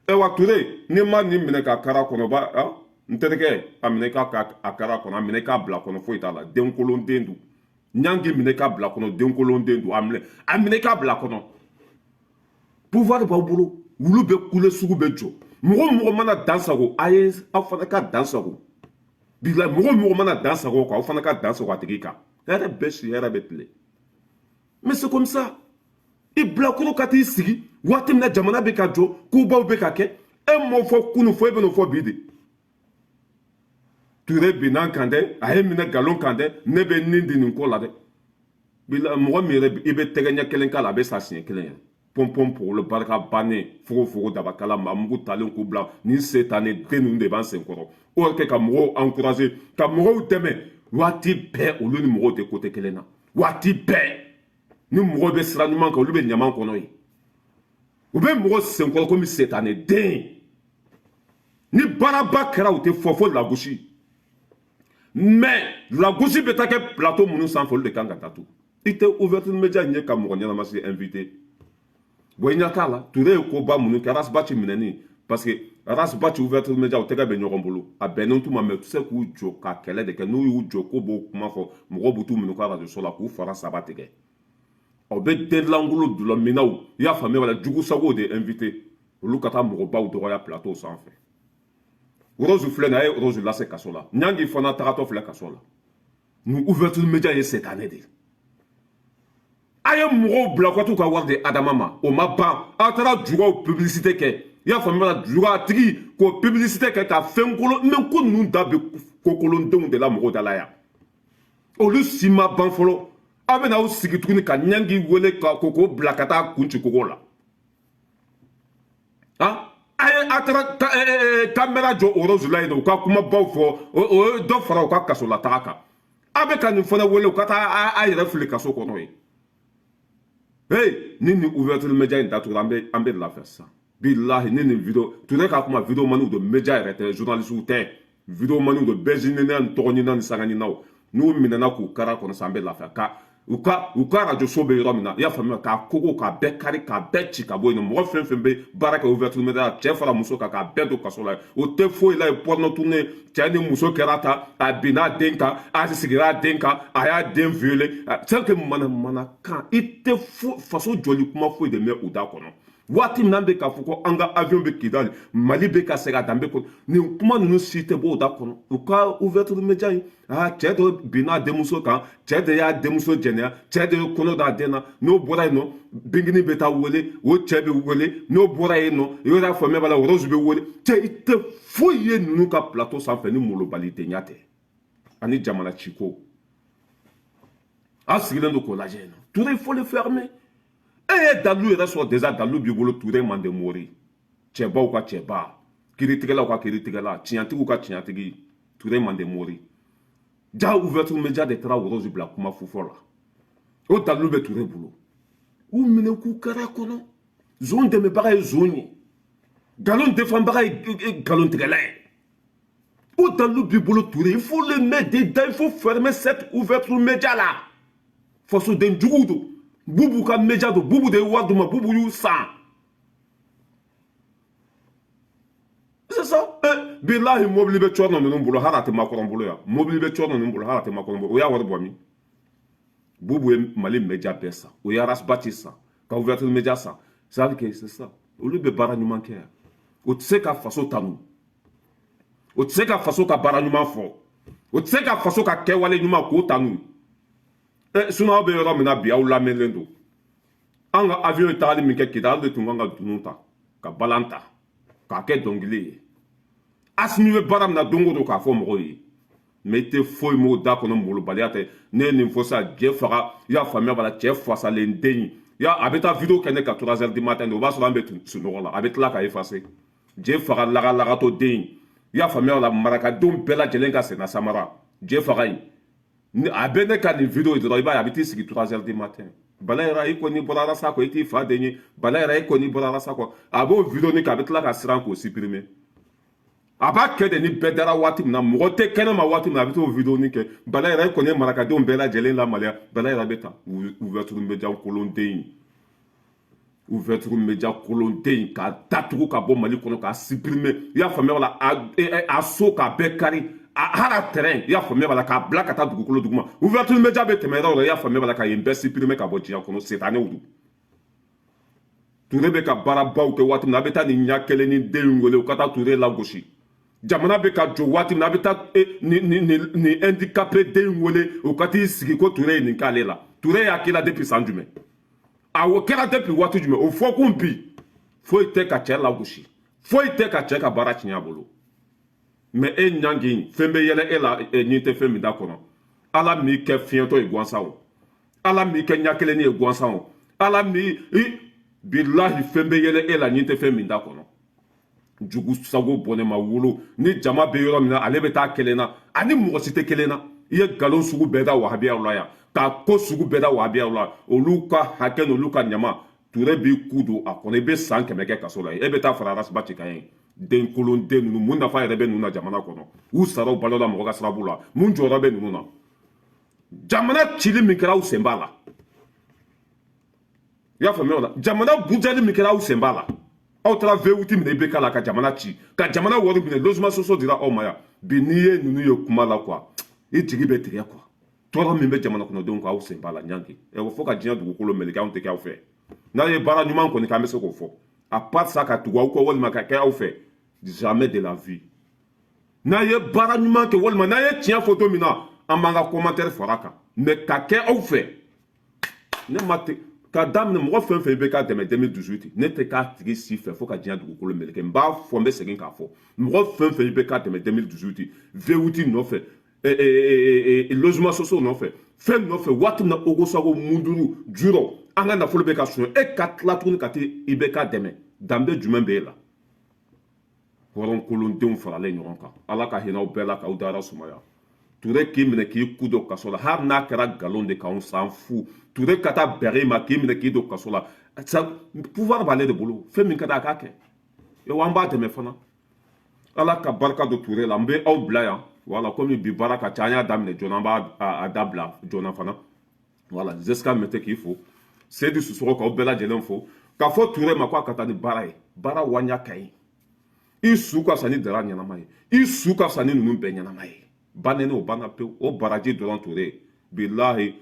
Ayiwa Ture, n'i ma nin minɛ ka kara kɔnɔ ba, n terikɛ, a minɛ ka a kara kɔnɔ, a minɛ k'a bila kɔnɔ, foyi t'a la. Denkolon den don. Ɲangi minɛ k'a bila kɔnɔ, denkolon den don. A minɛ, a minɛ k'a bila kɔnɔ. Pouvoir b'aw bolo, wulu bɛ kule, sugu bɛ jɔ. Mɔgɔ mɔgɔ mana dan sago, a ye aw fana ka dan sago. Bilahi, mɔgɔ mɔgɔ mana dan sago kan, aw fana ka dan sago a tigi kan. Hɛrɛ bɛ si, hɛrɛ bɛ tile. Mais c'est comme ça. I bilakoro ka t'i sigi waati min na jamana bɛ ka jɔ, kobaw bɛ ka kɛ, e m'o fɔ kunun fɔ, e bɛ n'o fɔ bi de. Ture binna kan dɛ, a ye minɛ nkalon kan dɛ. Ne bɛ nin di nin ko la dɛ. Mɔgɔ min yɛrɛ, i bɛ tɛgɛ ɲɛ kelen k'a la, a bɛ sa siɲɛ kelen yɛrɛ. Pɔnpɔn pogolo barika bannen, fogofogo dabakala maa mugu talen k'u bila. Nin setanɛ den ninnu de b'an senkɔrɔ. O yɛrɛ kɛ ka mɔgɔw encourager, ka mɔgɔw dɛmɛ waati bɛɛ. Olu ni mɔgɔw tɛ côté kelen na. Waati bɛɛ ni mɔgɔw bɛ sira ɲuman kan, olu bɛ ɲaman kɔnɔ yen. U bɛ mɔgɔ senkɔrɔ komi setanɛ den. Ni baaraba kɛra, u tɛ fɔ fo lagosi. Mais lagosi bɛ taa kɛ plateau minnu sanfɛ, olu de kan ka datugu. I tɛ ouverture média ɲɛ ka mɔgɔ ɲɛnama se invité. Bon, i ɲɛ t'a la, Ture ye koba minnu kɛ, Ras Bath minɛni, parce que Ras Bath, ouverture média, u tɛgɛ bɛ ɲɔgɔn bolo, a bɛnnen t'u ma. Mais u tɛ se k'u jɔ ka kɛlɛ de kɛ. N'u y'u jɔ k'u b'o kuma fɔ, mɔgɔw b'u t'u minɛ u ka radio so la k'u fara saba tigɛ. Aw bɛ den lankolon dulɔminnaw, i y'a faamuya, wala jugusagow de invité, olu ka taa mɔgɔbaw dɔgɔya plateau sanfɛ. Rose filɛ nin ye, a ye Rose lase kaso la. Ɲangi fana tagatɔ filɛ kaso la. Nin ouverture média ye setanɛ de ye. A ye mɔgɔw bila ka t'u ka wari di Adama ma, o ma ban, aw taara jugaw publicité kɛ, i y'a faamuya, juga tigi k'o publicité kɛ ka fɛn kolon. Mais ko ninnu da bɛ kokolondenw de la mɔgɔw da la yan. Olu si ma ban fɔlɔ, aw bɛna aw sigi tuguni ka ɲangi wele ka ko k'o bila ka taa kun ci kogo la. Han, a ye a taara caméra jɔ o Rose la yen nɔ, u ka kumabaw fɔ, o ye dɔ fara u ka kasolataga kan. Aw bɛ ka nin fana wele, u ka taa a yɛrɛ fili kaso kɔnɔ yen. Hey, ni nin ouverture média in datugura, an bɛ lafiya sisan. Bilahi, ni nin vidéo Ture ka kuma, vidéo maniw don, média yɛrɛ tɛ, journaliste tɛ, vidéo maniw don, bɛɛ ɲinina ni tɔgɔ ɲinina ni sanga ɲininaw. N'u minɛna k'u kara kɔnɔ sisan, an bɛ lafiya. Ka u ka radio so bɛ yɔrɔ min na, i y'a faamuya, k'a kogo, k'a bɛɛ kari, k'a bɛɛ ci ka bɔ yen nɔ. Mɔgɔ fɛn fɛn bɛ baara kɛ ouverture média la, cɛ fara muso kan, k'a bɛɛ don kaso la. O tɛ foyi la ye, porno tourné, cɛ ni muso kɛra ta, a binna a den kan, a sigira a den kan, a y'a den violer. C'est que mana mana kan, i tɛ fo faso jɔli kuma foyi de mɛn u da kɔnɔ. Waati min an bɛ k'a fɔ ko an ka avion bɛ Kidali, Mali bɛ ka segin a danbe kɔnɔ, nin kuma ninnu si tɛ bɔ o da kɔnɔ. U ka ouverture média in, aa, cɛ dɔ binna a denmuso kan, cɛ de y'a denmuso jɛnɛya, cɛ de ye kɔnɔ da den na. N'o bɔra yen nɔ, Bingini bɛ taa wele, o cɛ bɛ wele. N'o bɔra yen nɔ, i yɛrɛ faamuya b'a la, Rose bɛ wele. Cɛ, i tɛ foyi ye ninnu ka plateau sanfɛ ni malobalidenya tɛ ani jamana ciko. A sigilen don k'o lajɛ yen nɔ. Touré, il faut le fermer. E ye dalilu yɛrɛ sɔrɔ déjà, dalilu b'i bolo. Touré Mande Mori, cɛbaw ka cɛba, kiiritigɛlaw ka kiiritigɛla, tiɲɛtigiw ka tiɲɛtigi, Touré Mande Mori. Ja ouverture média de taara Rose bila kuma fufɔ la. O dalilu bɛ Touré bolo. U minɛ k'u kɛra kɔnɔ. Zon dɛmɛbaga ye zon ye, nkalon defanbaga ye nkalontigɛla ye. O dalilu b'i bolo, Touré, il faut le mettre dedans, il faut fermer cette ouverture média là. Fasoden juguw don. Bubu ka média don. Bubu de ye wari d'u ma, Bubu y'u san, c'est ça. Eh, bilahi, mobili bɛ cɔrɔ ninnu bolo, hali a tɛ Macron bolo yan. Mobili bɛ cɔrɔ ninnu bolo, hali a tɛ Macron bolo. O y'a wari bɔ min? Bubu ye Mali média bɛɛ san. O ye Ras Bath san ka ouverture média san. C'est à dire que c'est ça, olu bɛ baara ɲuman kɛ yan. O tɛ se ka faso tanu, o tɛ se ka faso ka baara ɲuman fɔ, o tɛ se ka faso ka kɛwale ɲuman k'o tanu. Ɛ, sinon aw bɛ yɔrɔ min na bi, aw lamɛnlen don. An ka avion ye tagali min kɛ Kidali de tun kan ka dunun ta ka balan ta k'a kɛ dɔnkili ye. Asimi bɛ baara min na don o don k'a fɔ mɔgɔw ye, mais i tɛ foyi m'o da kɔnɔ, molobaliya tɛ. Ne ye nin fɔ sisan, jɛ faga, i y'a faamuya b'a la, cɛ fasalen den ya, a bɛ taa vidéo kɛ ne ka 3 heures du matin, o b'a sɔrɔ an bɛ sunɔgɔ la, a bɛ tila ka effacer. Jɛ faga lagalagatɔ den, i y'a faamuya la, marakadenw bɛɛ lajɛlen ka senna samara jɛ faga in, a bɛ ne ka nin vidéo ye dɔrɔn, i b'a ye a bɛ t'i sigi 3 heures du matin. Bala yɛrɛ, i kɔni bɔra arasa kɔ, i t'i fa den ye. Bala yɛrɛ, i kɔni bɔra arasa kɔ. A b'o vidéo ni kɛ, a bɛ tila ka siran k'o supprimer. A b'a kɛ de ni bɛɛ dara waati min na, mɔgɔ tɛ kɛnɛ ma waati min na, a bɛ t'o vidéo ni kɛ. Bala yɛrɛ, i kɔni ye marakadenw bɛɛ lajɛlen lamaloya. Bala yɛrɛ bɛ ta ouverture média kolonden, ouverture média kolonden, k'a datugu ka bɔ Mali kɔnɔ, k'a supprimer, i y'a faamuya la, a so k'a bɛɛ kari, hali a terrain, i y'a faamuya la, k'a bila ka taa dugukolo duguma. Ouverture média bɛ tɛmɛ yɔrɔ o yɔrɔ, i y'a faamuya la, ka yen bɛɛ supprimer ka bɔ diɲɛ kɔnɔ. Setanɛw don. Touré bɛ ka baarabaw kɛ waati min na, a bɛ taa nin ɲɛ kelen ni den wele u ka taa Touré lagosi. Jamana bɛ ka jɔ waati min na, a bɛ taa nin handicapé den wele u ka t'i sigi ko Touré ye nin k'ale la. Touré y'a k'i la depuis san jumɛn? A o kɛra depuis waati jumɛn? O fɔ kun bi foyi tɛ ka cɛ lagosi, foyi tɛ ka cɛ ka baara tiɲɛ a bolo. Mais e ɲangi, fɛn bɛ yɛlɛ e la n'i tɛ fɛn min da kɔnɔ. Ala m'i kɛ fiɲɛtɔ ye gansan o, Ala m'i kɛ ɲɛ kelenni ye gansan o, Ala m'i i bilahi, fɛn bɛ yɛlɛ e la n'i tɛ fɛn min da kɔnɔ. Jugu sago bɔnɛ ma wolo ni jama bɛ yɔrɔ min na, ale bɛ taa kelen na, ani mɔgɔ si tɛ kelen na. I ye nkalon sugu bɛɛ da wahabiyaw la yan, ka ko sugu bɛɛ da wahabiyaw la, olu ka hakɛ n'olu ka ɲama. Touré b'i ku don a kɔnɔ, i bɛ san 100 kɛ kaso la. E bɛ taa fara Ras Bath kan ye. Den kolon den ninnu, mun nafa yɛrɛ bɛ ninnu na jamana kɔnɔ? U saraw balo la mɔgɔ ka sirabu la, mun jɔyɔrɔ bɛ ninnu na? Jamana cili min kɛra, aw sen b'a la, i y'a faamuya o la. Jamana bujali min kɛra, aw sen b'a la. Aw taara V8 minɛ IBK la ka jamana ci, ka jamana wari minɛ, logement sociaux dira aw ma yan. Bi n'i ye ninnu ye kuma la quoi, i jigi bɛ tigɛ quoi. Tɔɔrɔ min bɛ jamana kɔnɔdenw kan, aw sen b'a la. Ɲangi ɛ, fo ka diɲɛ dugukolo meleke, anw tɛ kɛ aw fɛ. N'a ye baara ɲuman kɔni kɛ, an bɛ se k'o fɔ. À part ça, ka tugu aw kɔ walima ka kɛ aw fɛ, jamais de la vie. N'a ye baara ɲuman kɛ walima n'a ye tiɲɛ fɔ don min na, an b'an ka commentaire fara kan. Mais ka kɛ aw fɛ, ne ma te ka daminɛ. Mɔgɔ fɛn fɛn bɛ k'a dɛmɛ 2018, ne tɛ k'a tigi si fɛ fo ka diɲɛ dugukolo meleke. N b'a fɔ, n bɛ segin k'a fɔ, mɔgɔ fɛn fɛn bɛ k'a dɛmɛ 2018, V8 nɔfɛ, logement sociaux nɔfɛ, fɛn nɔfɛ, waati min na Ogosago munduru jurɔ, an ka nafolo bɛ ka suɲɛ, e ka tila tuguni ka taa i bɛ k'a dɛmɛ, danbe jumɛn bɛ e la? Hɔrɔnkolondenw faralen ɲɔgɔn kan, Ala ka hinɛ aw bɛɛ la k'aw dara sumaya. Touré k'i minɛ k'i ku don kaso la, hali n'a kɛra nkalon de k'anw san fu. Touré ka taa bɛrɛ ma k'i minɛ k'i don kaso la, pouvoir b'ale de bolo, fɛn min ka di a k'a kɛ. Wa an b'a dɛmɛ fana. Ala ka barika don Touré la. N bɛ aw bila yan. Voilà, komi bi baara ka ca, an y'a daminɛ joona, an b'a dabila joona fana. Voilà, Zeska Mete k'i fo, Seydou Sissoko k'aw bɛɛ lajɛlen fo, k'a fɔ Touré ma k'a ka taa ni baara ye. Baara waɲa ka ɲi. I su ka fisa ni dara ɲɛnama ye, i su ka fisa ni ninnu bɛɛ ɲɛnama ye. Banɛni o banna pewu. O baraji dɔrɔn, Touré, bilahi,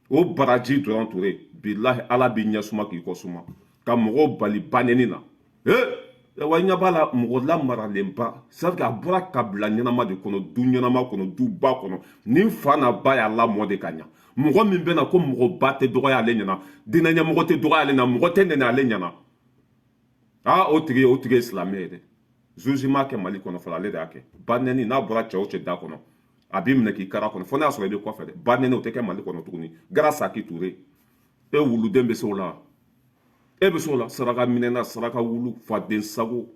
o baraji dɔrɔn, Touré, bilahi, Ala b'i ɲɛ suma k'i kɔ suma. Ka mɔgɔw bali banɛni na. Ee, wa ɲɛ b'a la, mɔgɔ lamaralenba, c'est à dire a bɔra kabila ɲɛnama de kɔnɔ, du ɲɛnama kɔnɔ, duba kɔnɔ. Nin fa n'a ba y'a lamɔ de ka ɲa. Mɔgɔ min bɛ na ko mɔgɔba tɛ dɔgɔya ale ɲɛna, diinɛ ɲɛmɔgɔ tɛ dɔgɔya ale ɲɛna, mɔgɔ tɛ nɛnɛ ale ɲɛna. Aa, o tigi ye silamɛ ye dɛ. Zuzi m'a kɛ Mali kɔnɔ fɔlɔ, ale de y'a kɛ. Ba nɛni, n'a bɔra cɛ o cɛ da kɔnɔ, a b'i minɛ k'i kara kɔnɔ, fo n'a y'a sɔrɔ i bɛ kɔfɛ dɛ. Ba nɛni, o tɛ kɛ Mali kɔnɔ tuguni. Gara Saki Ture, e wuluden bɛ se o la, e bɛ se o la. Saraka minɛna, saraka wulu, faden sago,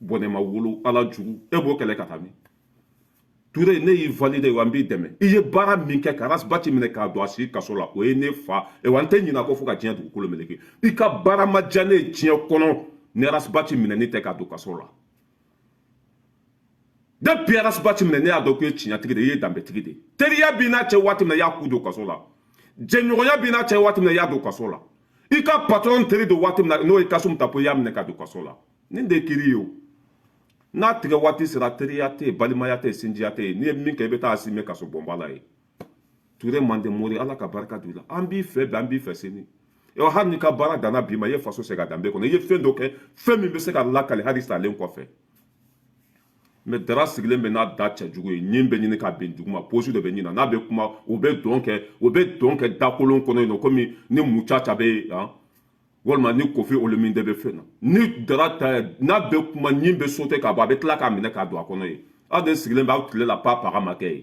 bɔnɛma wolo, ala jugu, e b'o kɛlɛ ka taa min? Ture, ne y'i valide wa, n b'i dɛmɛ. I ye baara min kɛ ka Ras Bath minɛ k'a don a si kaso la, o ye ne fa wa, n tɛ ɲinɛ ko fo ka diɲɛ dugukolo meleke. I ka baara ma diya ne ye diɲɛ kɔnɔ ni Ras Bath minɛni tɛ k'a don kaso la. Depuis Ras Bath minɛ, ne y'a dɔn k'e ye tiɲɛtigi de ye, i ye danbetigi de ye. Teriya b'i n'a cɛ waati min na, i y'a ku don kaso la. Jɛɲɔgɔnya b'i n'a cɛ waati min na, i y'a don kaso la. I ka patron teri don waati min na, n'o ye Kassoum Tapo, i y'a minɛ ka don kaso la. Nin de ye kiiri ye o. N'a tigɛ waati sera, teriya tɛ yen, balimaya tɛ yen, sinjiya tɛ yen. N'i ye min kɛ, i bɛ taa asime kaso bɔnba la ye. Ture Mande Mori, Ala ka barika don i la. An b'i fɛ bi, an b'i fɛ sini. Hali n'i ka baara danna bi ma, i ye faso segin a danbe kɔnɔ. I ye fɛn dɔ kɛ, fɛn min bɛ se ka lakali hali salen kɔfɛ. Mɛ Dara sigilen bɛ n'a da cɛjugu ye, ɲin bɛ ɲini ka bin duguma, posi de bɛ ɲin na. N'a bɛ kuma, o bɛ dɔn kɛ, o bɛ dɔn kɛ dakolon kɔnɔ yen nɔ, komi ni Mucaca bɛ yen, walima ni Kofi Olomide bɛ fɛn na. Ni Dara ta, n'a bɛ kuma, ɲin bɛ sauter ka bɔ, a bɛ tila k'a minɛ k'a don a kɔnɔ yen. Aw de sigilen bɛ aw tile la, pa paga ma kɛ yen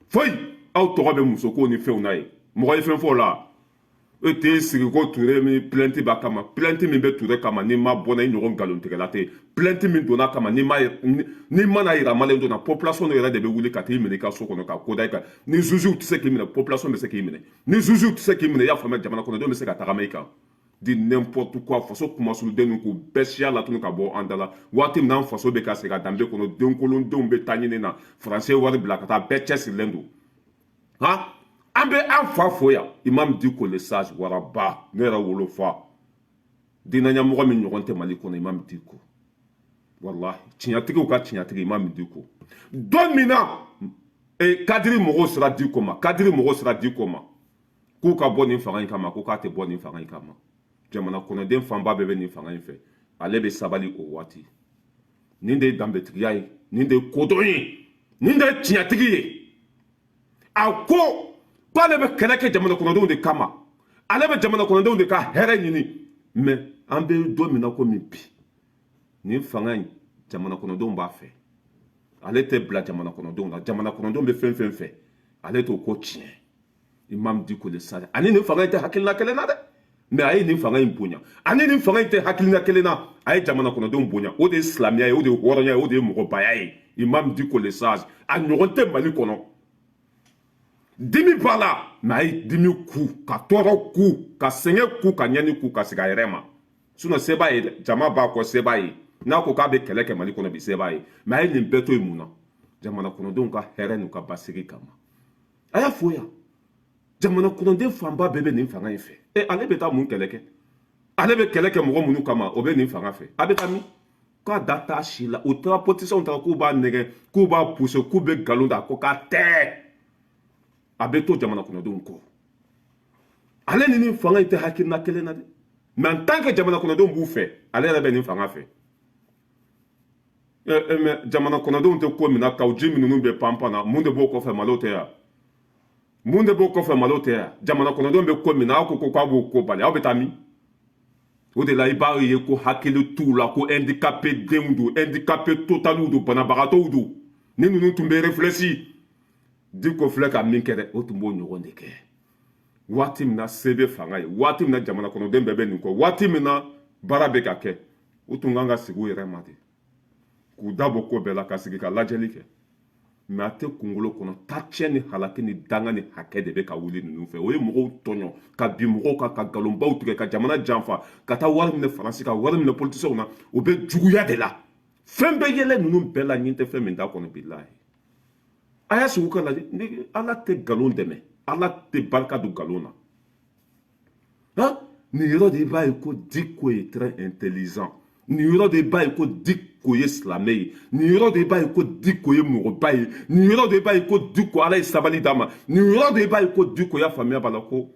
foyi. Aw tɔgɔ bɛ musoko ni fɛnw na yen, mɔgɔ ye fɛn fɔ o la. E t'e sigi ko Ture min plainte b'a kama, plainte min bɛ Ture kama, n'i ma bɔ i ɲɔgɔn nkalontigɛla tɛ. Plainte min donna kama, n'i mana yira maliyɛn donna, population yɛrɛ de bɛ wuli ka t'i minɛ i ka so kɔnɔ ka ko da i kan. Ni juge tɛ se k'i minɛ, population bɛ se k'i minɛ. Ni juge tɛ se k'i minɛ, i y'a faamuya, jamana kɔnɔdenw bɛ se ka tagama i kan. Di n'importe quoi, faso kumasuluden k'u bɛɛ siya latunu ka bɔ an da la. Waati min n'an faso bɛ ka segin a danbe kɔnɔ, denkolondenw bɛ taa ɲini na, Faransi ye wari bila ka taa, bɛɛ cɛsirilen don. Han, an bɛ an fa fo yan, Imam Dicko le sage, waraba, ne yɛrɛ wolofa, diinɛ ɲɛmɔgɔ min ɲɔgɔn tɛ Mali kɔnɔ, Imam Dicko, wallahi, tiɲɛtigiw ka tiɲɛtigi, Imam Dicko. Don min na kadiri mɔgɔw sera Dicko ma, kadiri mɔgɔw sera Dicko ma k'u ka bɔ nin fanga in kama, ko k'a tɛ bɔ nin fanga in kama, jamana kɔnɔden fanba bɛɛ bɛ nin fanga in fɛ, ale bɛ sabali o waati. Nin de ye danbetigiya ye, nin de ye kodɔn ye, nin de ye tiɲɛtigi ye. A ko k'ale bɛ kɛlɛ kɛ jamana kɔnɔdenw de kama, ale bɛ jamana kɔnɔdenw de ka hɛrɛ ɲini. Mɛ an bɛ don min na komi bi, nin fanga in, jamana kɔnɔdenw b'a fɛ, ale tɛ bila jamana kɔnɔdenw na. Jamana kɔnɔdenw bɛ fɛn fɛn fɛ, ale t'o ko tiɲɛ. Imam Dicko le sage, ani nin fanga in tɛ hakilina kelen na dɛ, mɛ a ye nin fanga in bonya. Ani nin fanga in tɛ hakilina kelen na, a ye jamana kɔnɔdenw bonya. O de ye silamɛya ye, o de ye hɔrɔnya ye, o de ye mɔgɔbaya ye. Imam Dicko le sage, a ɲɔgɔn tɛ Mali kɔnɔ. Dimi b'a la, mɛ a ye dimi ku, ka tɔɔrɔ ku, ka sɛgɛn ku, ka ɲɛni ku, ka sigi a yɛrɛ ma. Sinon se b'a ye dɛ, jama b'a kɔ, se b'a ye. N'a ko k'a bɛ kɛlɛ kɛ Mali kɔnɔ bi, se b'a ye. Mɛ a ye nin bɛɛ to yen mun na? Jamana kɔnɔdenw ka hɛrɛ n'u ka basigi kama. A y'a fo yan, jamana kɔnɔden fanba bɛɛ bɛ nin fanga in fɛ. E, ale bɛ taa mun kɛlɛ kɛ? Ale bɛ kɛlɛ kɛ mɔgɔ minnu kama, o bɛ nin fanga fɛ. A bɛ taa min k'a da t'a si la? O taara politicien taara k'u b'a nɛgɛ, k'u b'a pousser, k'u bɛ nkalon da, ko k'a tɛ. A bɛ to jamana kɔnɔdenw kɔ. Ale ni nin fanga in tɛ hakilina kelen na dɛ, mais en tant que jamana kɔnɔdenw b'u fɛ, ale yɛrɛ bɛ nin fanga fɛ. Mais jamana kɔnɔdenw tɛ ko min na, kaw ji minnu bɛ panpan na, mun de b'o kɔfɛ? Malo tɛ yan. Mun de b'o kɔfɛ? Malo tɛ yan. Jamana kɔnɔdenw bɛ ko min na, aw ko k'a b'o ko bali, aw bɛ taa min? O de la i b'a ye ko hakili t'u la, ko handicapé denw don, handicapé totaliw don, banabagatɔw don. Ni ninnu tun bɛ réfléchi, Dicko filɛ ka min kɛ dɛ, o tun b'o ɲɔgɔn de kɛ. Waati min na se bɛ fanga ye, waati min na jamana kɔnɔden bɛɛ bɛ nin kɔ, waati min na baara bɛ ka kɛ, u tun kan ka sigi u yɛrɛ ma de, k'u da bɔ ko bɛɛ la, ka sigi ka lajɛli kɛ. Mɛ a tɛ kunkolo kɔnɔ, tacɛ ni halaki ni danga ni hakɛ de bɛ ka wuli ninnu fɛ. O ye mɔgɔw tɔɲɔ, ka bin mɔgɔw kan, ka nkalonbaw tigɛ, ka jamana janfa, ka taa wari minɛ Faransi, ka wari minɛ politicienw na. O bɛ juguya de la. Fɛn bɛ yɛlɛ ninnu bɛɛ la, ɲin tɛ fɛn min t'a kɔnɔ. Bilahi, a y'a sigi ka lajɛ ni Ala tɛ nkalon dɛmɛ, Ala tɛ barika don nkalon na. Han, nin yɔrɔ de i b'a ye ko Dicko est très intelligent. Nin yɔrɔ de i b'a ye ko Dicko ye silamɛ ye. Nin yɔrɔ de i b'a ye ko Dicko ye mɔgɔba ye. Nin yɔrɔ de i b'a ye ko Dicko, Ala ye sabali d'a ma. Nin yɔrɔ de i b'a ye ko Dicko y'a faamuya b'a la ko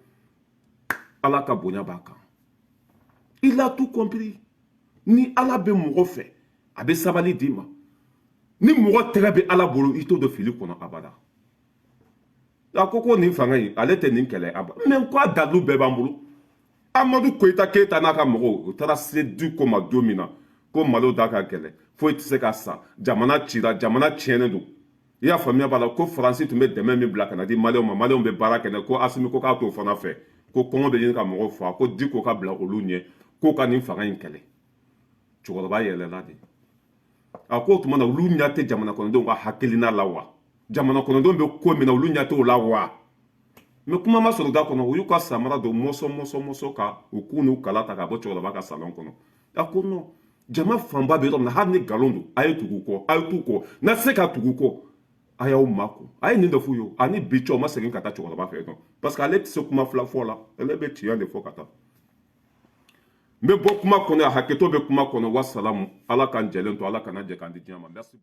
Ala ka bonya b'a kan. Il a tout compris. Ni Ala bɛ mɔgɔ fɛ, a bɛ sabali d'i ma. Ni mɔgɔ tɛgɛ bɛ Ala bolo, i t'o don fili kɔnɔ abada. A ko ko nin fanga in, ale tɛ nin kɛlɛ aba, mais ko a dalilu bɛɛ b'an bolo. Amadu Koyita Keyita n'a ka mɔgɔw, u taara se Diko ma don min na ko malo da ka gɛlɛn, foyi tɛ se ka san, jamana cira, jamana tiɲɛnen don. I y'a faamuya b'a la ko Faransi tun bɛ dɛmɛ min bila ka na di Maliyɛnw ma, Maliyɛnw bɛ baara kɛ n'a ko Asimi ko k'a t'o fana fɛ, ko kɔngɔ bɛ ɲini ka mɔgɔw faga, ko Diko ka bila olu ɲɛ k'o ka nin fanga in kɛlɛ. Cɛkɔrɔba yɛlɛla de, a ko o tuma na olu ɲɛ tɛ jamana kɔnɔdenw ka hakilina la wa? Jamana kɔnɔdenw bɛ ko min na, olu ɲɛ t'o la wa? Mais kuma ma sɔrɔ da kɔnɔ, u y'u ka samara don mɔsɔ mɔsɔ mɔsɔ ka u k'u n'u kala ta ka bɔ cɛkɔrɔba ka salon kɔnɔ. A ko non, jama fanba bɛ yɔrɔ min na, hali ni nkalon don, a ye tugu u kɔ, a ye t'u kɔ. N'a tɛ se ka tugu u kɔ, a y'aw makun. A ye nin de f'u ye. Ani bi cɛ, o ma segin ka taa cɛkɔrɔba fɛ yen nɔ, parce que ale tɛ se kuma fila fɔ la, ale bɛ tiɲɛ de fɔ ka taa. N bɛ bɔ kuma kɔnɔ, a hakɛto bɛ kuma kɔnɔ. Wasalamu, Ala k'an jɛlen to, Ala kana jɛ k'an di diɲɛ ma. Merci.